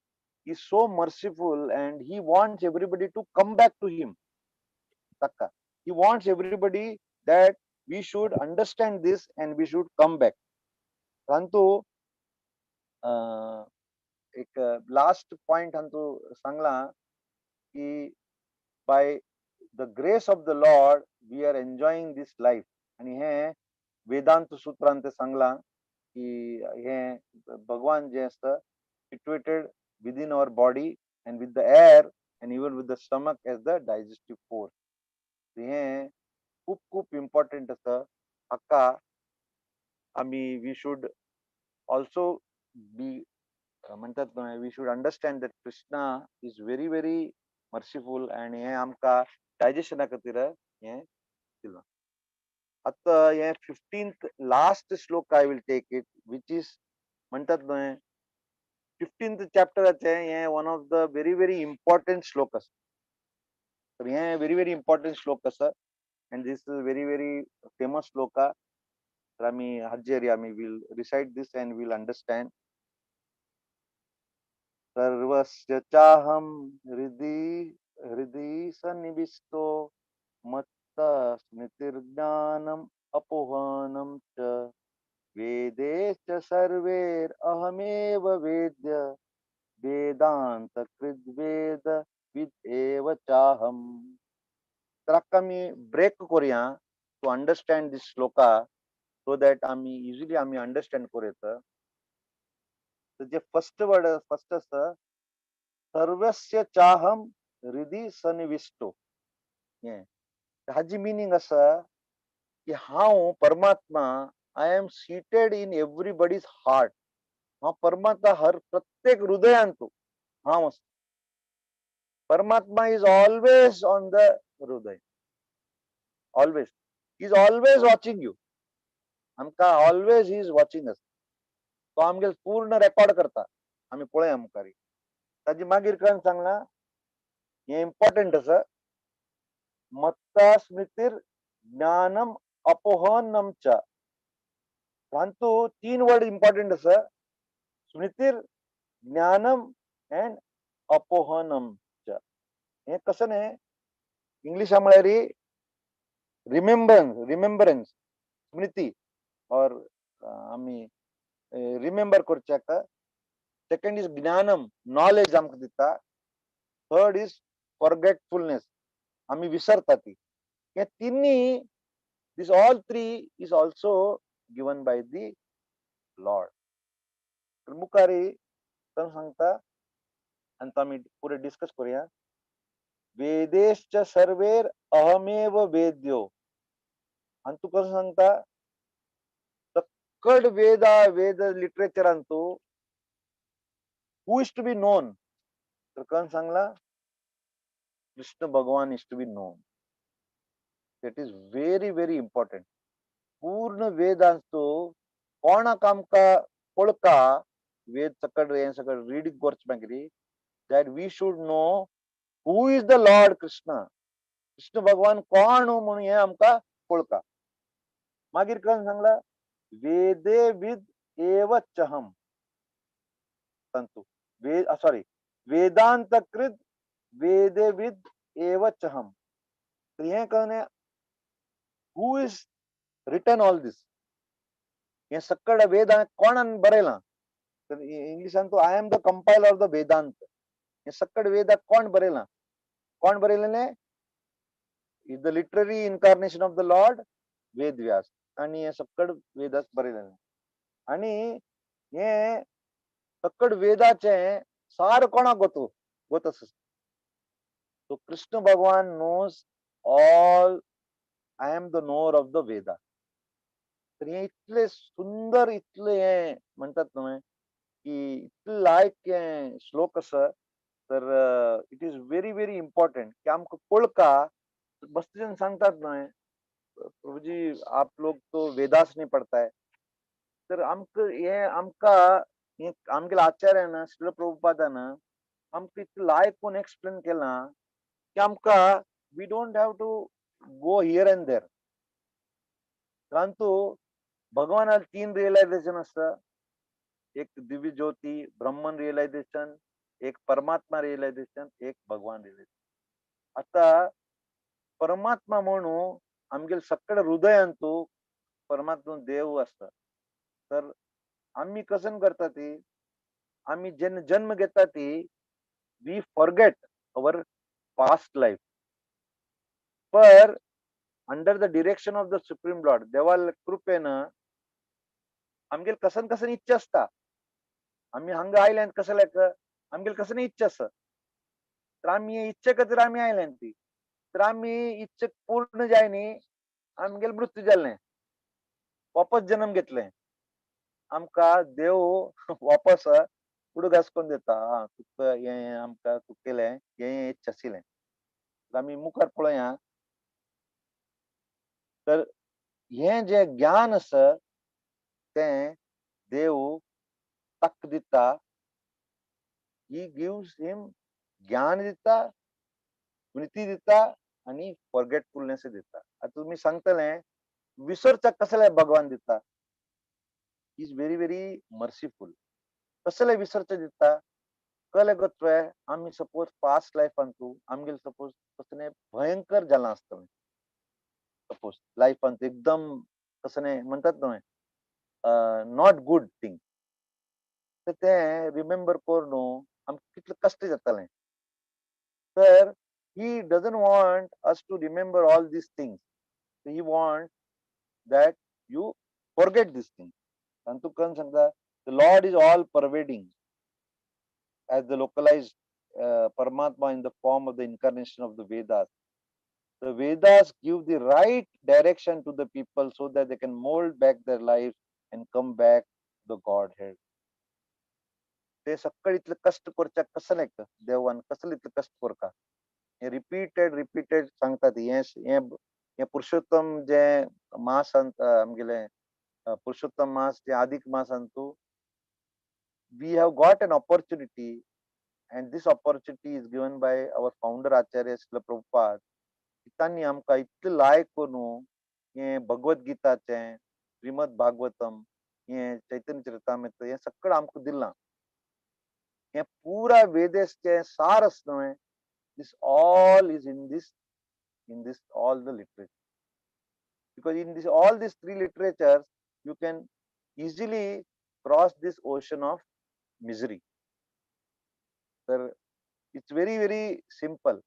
S2: he is so merciful and he wants everybody to come back to him. ताका he wants everybody that we should understand this and we should come back. परंतु एक last point हांतू सांगला की by the grace of the Lord we are enjoying this life. आणि हे वेदांत सूत्रांत ते सांगला की हे भगवान जे आसता situated within our body and with the air and even with the stomach as the digestive force. हे खूप खूप इम्पॉर्टंट आसा. हाका आमी we should also be म्हणतात we should understand that Krishna is very very merciful and हे आमकां डायजेशना खातीर हें दिलां. आतां हे 15th last shloka I will take it, which is म्हणटात न्हय 15th चॅप्टराचें हें one of the very very important श्लोक आसा. तर हें व्हेरी व्हेरी इम्पॉर्टंट श्लोक आसा and this is very very famous shloka. तर आमी हाजेर आमी will recite this and will understand. सर्वस्य चाहं हृदि हृदि सन्निविष्टो मत्तः स्मृतिर्ज्ञानम् अपोहनं च वेदेश्च सर्वैरहमेव वेद्य वेदान्तकृद्वेद विद एव चाहम्. तर हाका आमी ब्रेक करुया to understand this shloka so that आमी इजिली आमी अंडरस्टँड करूं येता. तर जे फर्स्ट वर्ड फर्स्ट आसा सर्वस्य चाहम हृदि सन्निविष्टो, हें हाजी मिनींग आसा की हांव परमात्मा I am seated in everybody's heart. हांव परमात्मा हर प्रत्येक हृदयांतु हांव आसा. परमात्मा is always on the हृदय, always is always watching you. आमकां ऑलवेज is watching अस. तो आमगेल पूर्ण रेकॉर्ड करता, आमी पळया मुखार. ताजी मागीर कळन सांगलां हें इम्पॉर्टंट आसा, मत्ता स्मृतीर ज्ञानम अपोहनम च. तांतू 3 वर्ड इम्पॉर्टंट आसा, स्मृतीर ज्ञानम अँड अपोहनम च. हें कसं न्ही इंग्लिशा म्हळ्यार रिमेंबरन्स, रिमेंबरन्स स्मृती और आमी रिमेंबर करच्याक. सेकंड is ज्ञानम, नॉलेज आमकां दिता. थर्ड is forgetfulness, आमी विसरता ती. हे तिन्ही, this all three is also given by the lord. तर मुखारी तो सांगता आनी तो आमी पुरे डिस्कस करुया. वेदेश्च सर्वेर अहमेव वेद्यो. आनी तूं कसो सांगता सक्कड वेदा वेद लिटरेचरान तूं who is to be known, तर कोण सांगला कृष्ण भगवान is to be known. That is very very important. पूर्ण वेदांचो कोणाक आमकां पळका वेद सकड हें सगळें रिडींग करचें मागीर that we should know who is the lord Krishna, Krishna भगवान कोण म्हणून हें आमकां पळका. मागीर कोण सांगला वेदे विद एव चहम तंतु वेद सॉरी वेदांतकृत वेदे विद एव चहम. तर हें कळ्ळें who is written all this, हें सगळें वेदांत कोणान बरयलां. तर इंग्लिशान तो I am the compiler of the Vedanta. हें सगळें वेदाक कोण बरयलां, कोण बरयलें is the literary incarnation of the lord Ved Vyas. आनी हें सगळें वेदाक बरयलें आनी हें सगळें वेदाचें सार कोणाक गोत गोत आसा. So Krishna Bhagwan knows all, I am the knower of the Veda. तर हें इतलें सुंदर इतलें हें म्हणटात न्हय की इतलें लायक हें श्लोक आसा. तर it is very very important की आमकां पळका. मस्त जण सांगतात न्हय प्रभुजी आप लोग तो वेदास नहीं पढ़ता है. तर आमकां हें आमकां हें आमगेल्या आचार्यान श्रील प्रभुपादान आमकां इतलें लायक कोण एक्सप्लेन केलां की आमकां we don't have to go here and there. परंतु भगवानाक 3 रियलायझेशन आसता, एक दिव्य ज्योती ब्रह्मन रियलायझेशन, एक परमात्मा रियलायझेशन, एक भगवान रियलायझेशन. आता परमात्मा म्हणून आमगेले सगळे हृदयांतु परमात्मा देव आसता. तर आमी कसन करता ती, आमी जेन्ना जन्म घेता ती we forget our past life. Per under the direction of the supreme lord देवाल कृपेन आमगेले कसन कसन इच्छा आसता. आमी हांगा आयल्यान कसं लायक आमगेले कसन इच्छा आसा. तर आमी इच्छे खातीर आमी आयल्यान ती, तर आमी इच्छा पूर्ण जायनी आमगेले मृत्यू जालें, वापस जन्म घेतलें, आमकां देव वापस उडगास करून दिता, तुका हें आमकां तूं केलें हें इच्छा आशिल्लें. आमी मुखार पळोवया. तर हें जें ज्ञान आसा तें देव तक दिता. ही गिव्स हिम ज्ञान दिता, स्मृती दिता आनी फॉरगेटफुलनेस दिता. आतां तुमी सांगतले विसरचाक कसलें भगवान दिता? Is very very merciful. कसलें विसरचें दिता? कळ्ळें गो तुवें? आमी सपोज पास्ट लायफांतू आमगेले सपोज कसलें भयंकर जालां आसतलें, सपोज लायफांत एकदम कसलें म्हणटात न्हय not good thing, तर तें रिमेंबर करून न्हू आमकां कितलें कश्ट जातालें. तर he doesn't want us to remember all these things. He wants that you forget these things. And to सांगता, the Lord is all pervading as the localized Paramatma in the form of the incarnation of the Vedas. The Vedas give the right direction to the people so that they can mold back their lives and come back to the Godhead. ते सगळे इतले कष्ट करच्याक कसले देवान कसले इतले कष्ट करका, हे रिपीटेड रिपीटेड सांगतात. हे हे पुरुषोत्तम जे मास आमगेले पुरुषोत्तम मास जे आदिक मासांतू we have got an opportunity, and this opportunity is given by our founder Acharya Srila Prabhupada. तांणी आमकां इतलें लायक करून हें भगवत गीताचें, श्रीमद भागवतम, हें चैतन्य चरितामृत हें सगळें आमकां दिलां. हें पुरा वेदेसचें सार आसा न्हय, this all is in this all the literature. Because in this all these three literatures you can easily cross this ocean of misery. तर it's very very simple.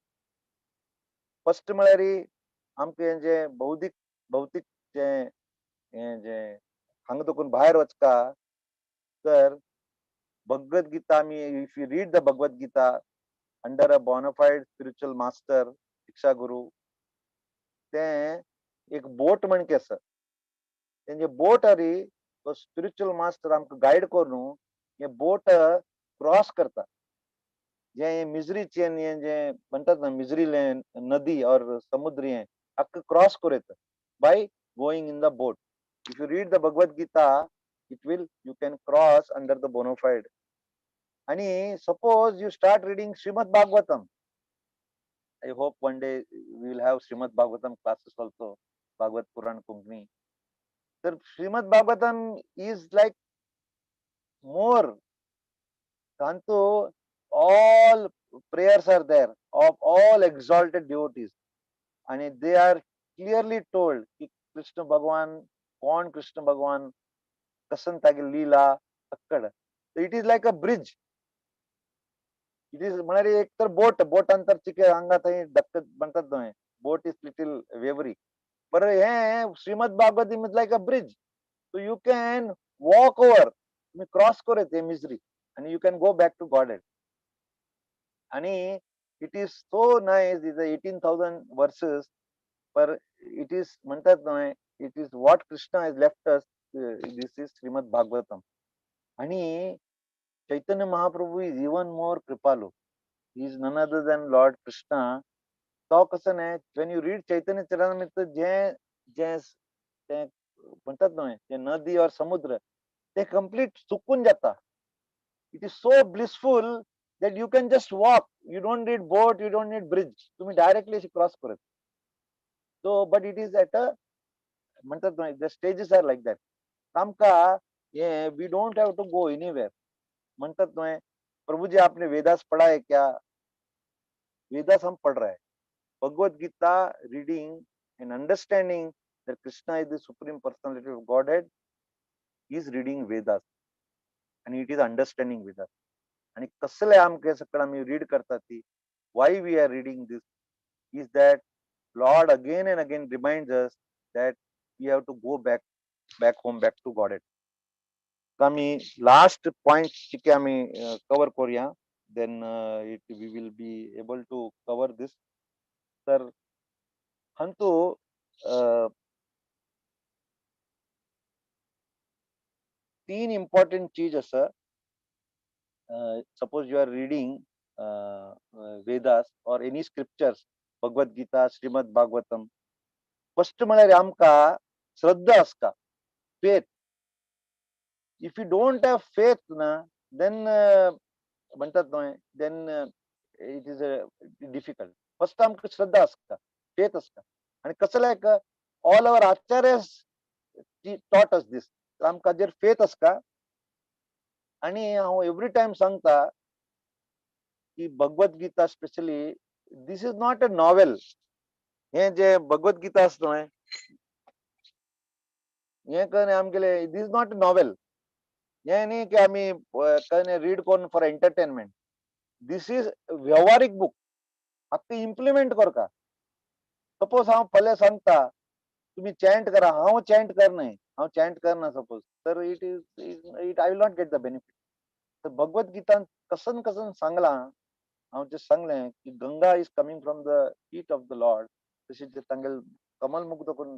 S2: First म्हळ्यार आमकां हें जें बौद्धीक भौतीक जें हें जें हांगा देखून भायर वचका, तर भगवत गीता आमी if you read the Bhagavad Gita under a bonafide spiritual master, शिक्षा गुरु, तें एक बोट म्हणके आसा. तेंजे बोट हरी तो स्पिरिच्युअल मास्टर आमकां गायड करून हे बोट क्रॉस करता. जे मिजरीचे हें जें म्हणटात ना मिजरी नदी और समुद्र, हें आख्खा क्रॉस करूं येता by going in the boat. If you read the Bhagavad Gita it will you can cross under the bonafide. आणि suppose you start reading Shrimad Bhagavatam, I hope one day we will have Shrimad Bhagavatam classes also, Bhagavat Puran Konkani. तर Shrimad Bhagavatam is like more, तांतू all prayers are there of all exalted devotees, आणि they are clearly told की कृष्ण भगवान कोण, कृष्ण भगवान कसन तागे लीला सगळं. It is like a bridge. It is म्हळ्यार एक तर बोट, बोटान तर चिके हांगा थंय धक्क म्हणटात न्हय, बोट is little वेवरी. पर हें Shrimad Bhagavatam is like a bridge. So you can walk over, तुमी क्रॉस करूं येता मिजरी आनी you can go back to Godhead. आणि it is so nice, is 18,000 verses, per it is म्हणटात न्हय, it is what Krishna has left us, this is Shrimad Bhagavatam. आणि Chaitanya Mahaprabhu is even more kripalu. He is none other than Lord Krishna. तो कसं न्हय, when you read Chaitanya Charitamrita जें जें तें म्हणटात न्हय, जें नदी और समुद्र तें कंप्लीट सुकून जाता. It is so blissful that you can just walk. You don't need boat, you don't need bridge. तुम्ही डायरेक्टली अशी क्रॉस करत. So but it is at a म्हणटात न्हय, the stages are like that. आमकां हे we don't have to go anywhere. म्हणटात न्हय, प्रभु जी आपने वेदास पढ़ा है क्या? वेदास हम पढ़ रहे हैं. Bhagavad Gita reading and understanding that Krishna is the supreme personality of Godhead is reading Vedas and it is understanding Vedas. आणि कसले आमकां सगळं आमी रीड करता ती, why we are reading this is that Lord again and again reminds us that we have to go back, back home, back to Godhead. आमी last point चिके आमी cover करूया, then it we will be able to cover this. तर हंतू तीन important चीज आसा. Suppose you are reading Vedas or any scriptures, Bhagavad Gita, Shrimad Bhagavatam, first म्हळ्यार आमकां श्रद्धा आसता, faith. If you don't have faith ना, then म्हणतात न्हय, then it is a difficult. First आमकां श्रद्धा आसता, फेथ आसता. आनी कसो लायक all our acharyas taught us this. आमकां जर फेथ आसता. आनी हांव एवरी टायम सांगता की Bhagavad Gita specially, this is not a novel. हे जे भगवत गीता आसा न्हय, हे कळ्ळें आमगेले, this is not a novel. हे न्ही की आमी कळ्ळें रीड करून फॉर एंटरटेनमेंट. This is व्यवहारीक बूक. हाका इम्प्लिमेंट करका. सपोज हांव पयले सांगता तुमी चॅन्ट करा, हांव चॅन्ट करनाय, हांव चॅन्ट करना सपोज, तर it is it I will not get the benefit. तर भगवत गीतान कसन कसन सांगलां, हांव जे सांगलें की Ganga is coming from the feet of the Lord, तशें जे तांगेले कमल मुग्ध करून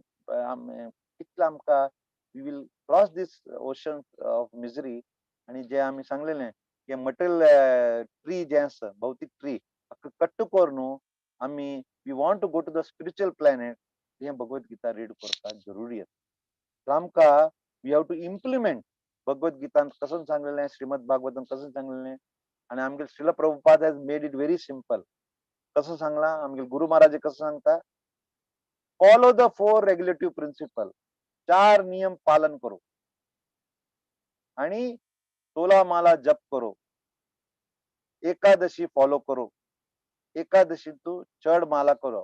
S2: कितलें आमकां we will cross this ocean of misery. आनी जे आमी सांगलेलें की मटेरियल ट्री जें आसा, भौतीक ट्री कट्ट कर न्हू, आमी we want to go to the spiritual planet. हें भगवत गीता रीड करपाक जरुरी आसा. आमकां we have to implement भगवत गीतान कसं सांगलेलें, श्रीमद भागवतान कसं सांगलेलें. आनी आमगेले Srila Prabhupada has made it very simple. कसं सांगलां आमगेले गुरु महाराज कसं सांगता, follow the four regulative principle, चार नियम पालन करो आणि 16 माला जप करो, एकादशी फॉलो करो, एकादशी तू चड माला करो,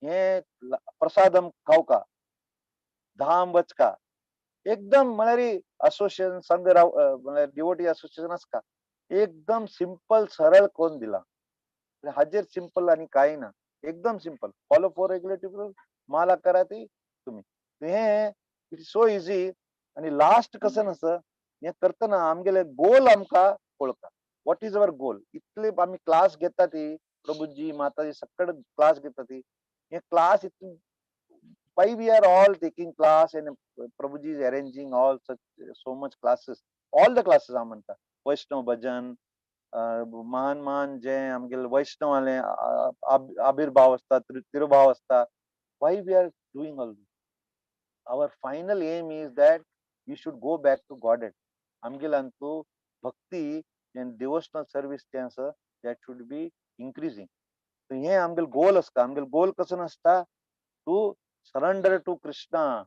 S2: हे प्रसादम खावका, धाम वचका, एकदम म्हळ्यार असोसिएशन संघ राव म्हळ्यार डिवोटी असोसिएशन आसका, एकदम सिंपल सरळ कोण दिला. हाजेर सिंपल आनी कांय ना, एकदम सिंपल. फॉलो फोर रेग्युलेटिव्ह माला करा ती तुम्ही, हे it is so easy. आनी लास्ट कसं आसा, हें करतना आमगेले गोल आमकां कळटा, what is our गोल. इतले आमी क्लास घेता ती, प्रभुजी माताजी सगळे क्लास घेता ती, हे क्लास इतले why we are all taking class and Prabhuji is arranging all such so much classes, all the classes हांव म्हणटा, वैष्णव भजन, महान महान जे आमगेले वैष्णवाले आविर्भाव आसता, तिरुभाव आसता. Why we are doing all this? Our final aim is that we should go back to Godhead. आमगेले अंतू भक्ती and devotional service जें आसा, that should be increasing. So हें आमगेले गोल आसता. आमगेले गोल कसो आसता, to surrender to Krishna,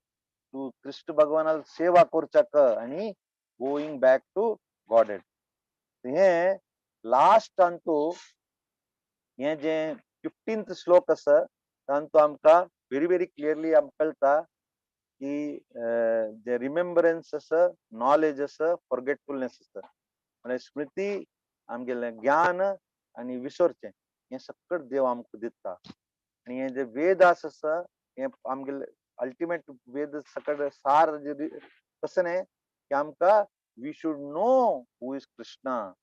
S2: to Krishna भगवानाल सेवा करच्याक आणि going back to Godhead. हे लास्ट अंतू हे जे 15th श्लोक आसा, तांतू आमकां व्हेरी व्हेरी क्लियरली आमकां कळटा की जे रिमेम्बरन्स आसा, नॉलेज आसा, फॉरगेटफुलनेस आसा, म्हणजे स्मृती आमगेलें ज्ञान आनी विसरचें, हें सगळें देव आमकां दिता. आनी हे जे वेदास आसा, हे आमगेले अल्टिमेट वेद सगळे सार जे कसं न्ही की आमकां we should know who is Krishna.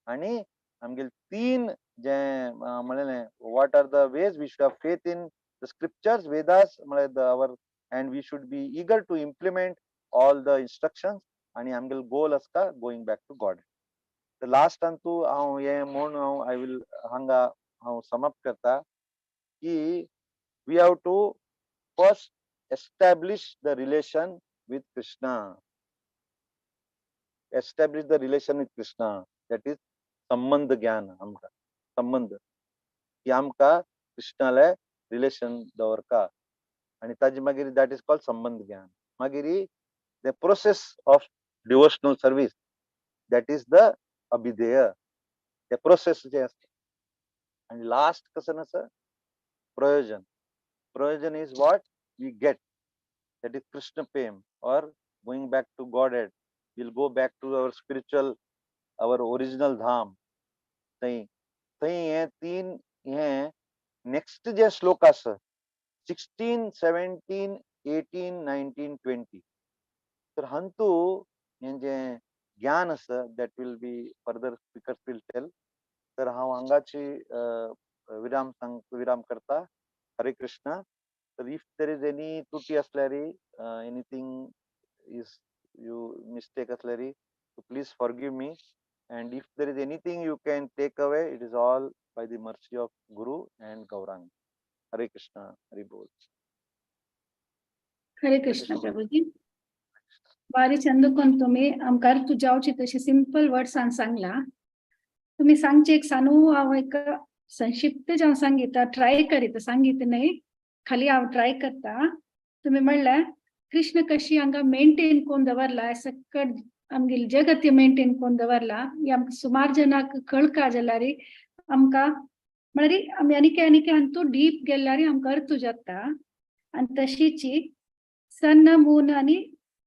S2: आनी आमगेले तीन जे म्हणलें, what are the ways we should have faith in the scriptures, Vedas म्हळ्यार the our, and we should be eager to implement all the instructions. आनी आमगेले गोल आसता गोइंग बॅक टू गॉड. तर last Antu हांव हें म्हूण हांव I will हांगा हांव समाप्त करता की we have to first establish the relation with Krishna. Establish the relation with Krishna, that is संबंध ज्ञान. आमकां संबंध की आमकां कृष्णाले रिलेशन दवरका आनी ताजे मागीर that is called संबंध ज्ञान. मागीर the process of devotional service, that is the अभिधेय, the process जे आसता. आनी लास्ट कसं आसा, प्रयोजन. प्रयोजन is what we get, that is Krishna Prem or going back to Godhead. We'll go back to our spiritual, our original dham. थंय थंय हे तीन हे नेक्स्ट जे श्लोक आसा 16, 17, 18, 19, 20, तर हांतू हें जें ज्ञान आसा, that will be further speakers will tell. तर हांव हांगाची विराम सांग विराम करता. हरे कृष्णा. तर if there is any त्रुटी असल्यार, anything is you mistake असल्यार, please forgive me. And if there is anything you can take away, it is all by the mercy of Guru and Gauranga. Hare Krishna, Hari Bol.
S1: हरे कृष्ण प्रभुजी. बारी चंद कोन तुमी आमकां तुजावची तशी simple वर्ड्सान सांगला. तुमी सांगचे एक सानू हांव एक संक्षिप्त जावन सांगिता, ट्राय करीत सांगीत न्हय, खाली हांव ट्राय करता. तुमी म्हणल्यार कृष्ण कशी हांगा मेंटेन कोण दवरला, सकट आमगेली जगत मेंटेन कोण दवरला, ही आमकां सुमार जनाक कळका जाल्यार आमकां म्हळ्यार आमी आनीक आनीक हातूंत डीप गेल्यार आमकां अर्थ जाता. आनी तशीची सन मून आनी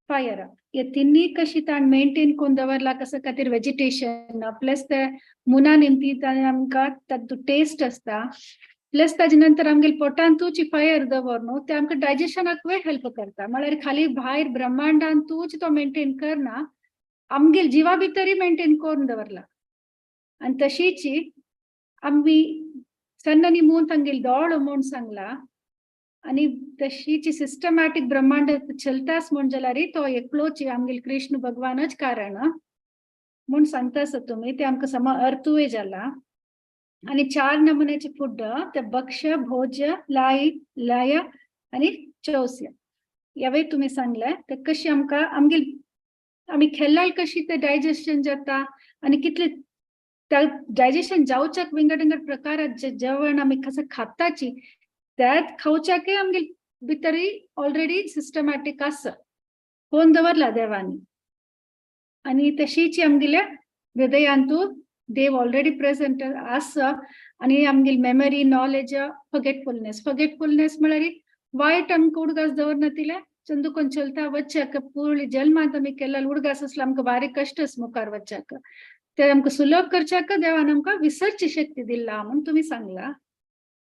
S1: फायर हे तिन्ही कशी ताण मेंटेन कोण दवरला, कसो खातीर वेजिटेशन प्लस ते मुना निमती आमकां तातूंत टेस्ट आसता, प्लस ताजे नंतर आमगेले पोटांतूच फायर दवर न्हू ते आमकां डायजेशनाकूय हेल्प करता. म्हळ्यार खाली भायर ब्रह्मांडांतूच तो मेंटेन करना, आमगेल जिवा भितरय मेंटेन करून दवरला. आनी तशीच आमी सन आनी मून तांगेल दोळ म्हूण सांगला, आनी तशीच सिस्टमॅटीक ब्रह्मांड चलतास म्हूण जाल्यार तो एकलोच आमगेल कृष्ण भगवानच कारण म्हूण सांगता आसा तुमी, ते आमकां सम अर्थूय जाला. आनी चार नमुन्याचे फूड ते भक्ष भोज लाय लय आनी चौस्य ह्यावय तुमी सांगले. ते कशी आमकां आमगेल आमी खेल्ल्यार कशी ते डायजेशन जाता आनी कितले डायजेशन जावच्याक विंगड विंगड प्रकारात जेवण आमी कसं खाताची त्यात खावच्याकय आमगेल भितरय ऑलरेडी सिस्टमॅटीक आसा कोण दवरला देवानी. आनी तशीच आमगेल्या हृदयांतू देव ऑलरेडी प्रेझेंट आसा. आनी आमगेली मेमरी नॉलेज फॉरगेटफुलनेस, फॉरगेटफुलनेस म्हळ्यार वायट आमकां उडगास दवरना तिले चंदुकोन चलता वच्चाक पूर्ण जल्मांत आमी केल्ल्या उडगास आसलो आमकां बारीक कश्टच मुखार वच्चाक, ते आमकां सुलभ करच्याक देवान आमकां विसरची शक्ती दिला म्हूण तुमी सांगला.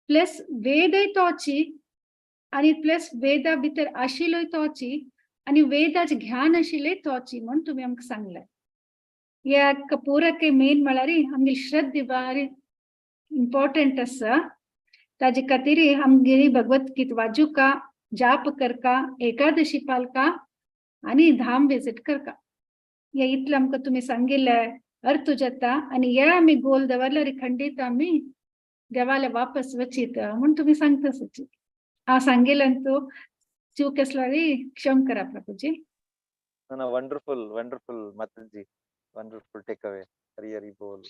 S1: प्लस वेदय तोची आनी प्लस वेदा भितर आशिल्लोय तोची आनी वेदाचे ज्ञान आशिल्लें तोची म्हूण तुमी आमकां सांगलें. ह्या पुरके मेन म्हळ्यार आमगेली श्रद्धा बारी इम्पॉर्टंट आसा. ताजे खातीर आमगेली भगवत गीता वाजुका, जाप करका, एकादशी पालका आनी धाम विजीट करका. हे इतलें आमकां तुमी सांगिल्लें अर्थ जाता. आनी हे आमी गोल दवरल्यार खंडीत आमी देवाले वापस वचीत म्हूण तुमी सांगता सची. हांव सांगिल्ल्यान तूं चूक आसल्यार क्षम करा प्रभुजी.
S2: ना, वंडरफुल वंडरफुल माताजी, wonderful take away. Hari Hari बोल.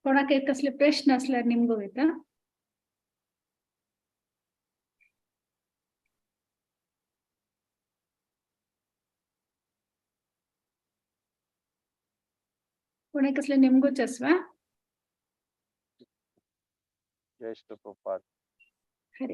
S1: कोणाक कसले प्रश्न आसल्यार निमगो वयता. कोणाक कसले निमगोच आसवा.
S2: जय श्री प्रभुपाद.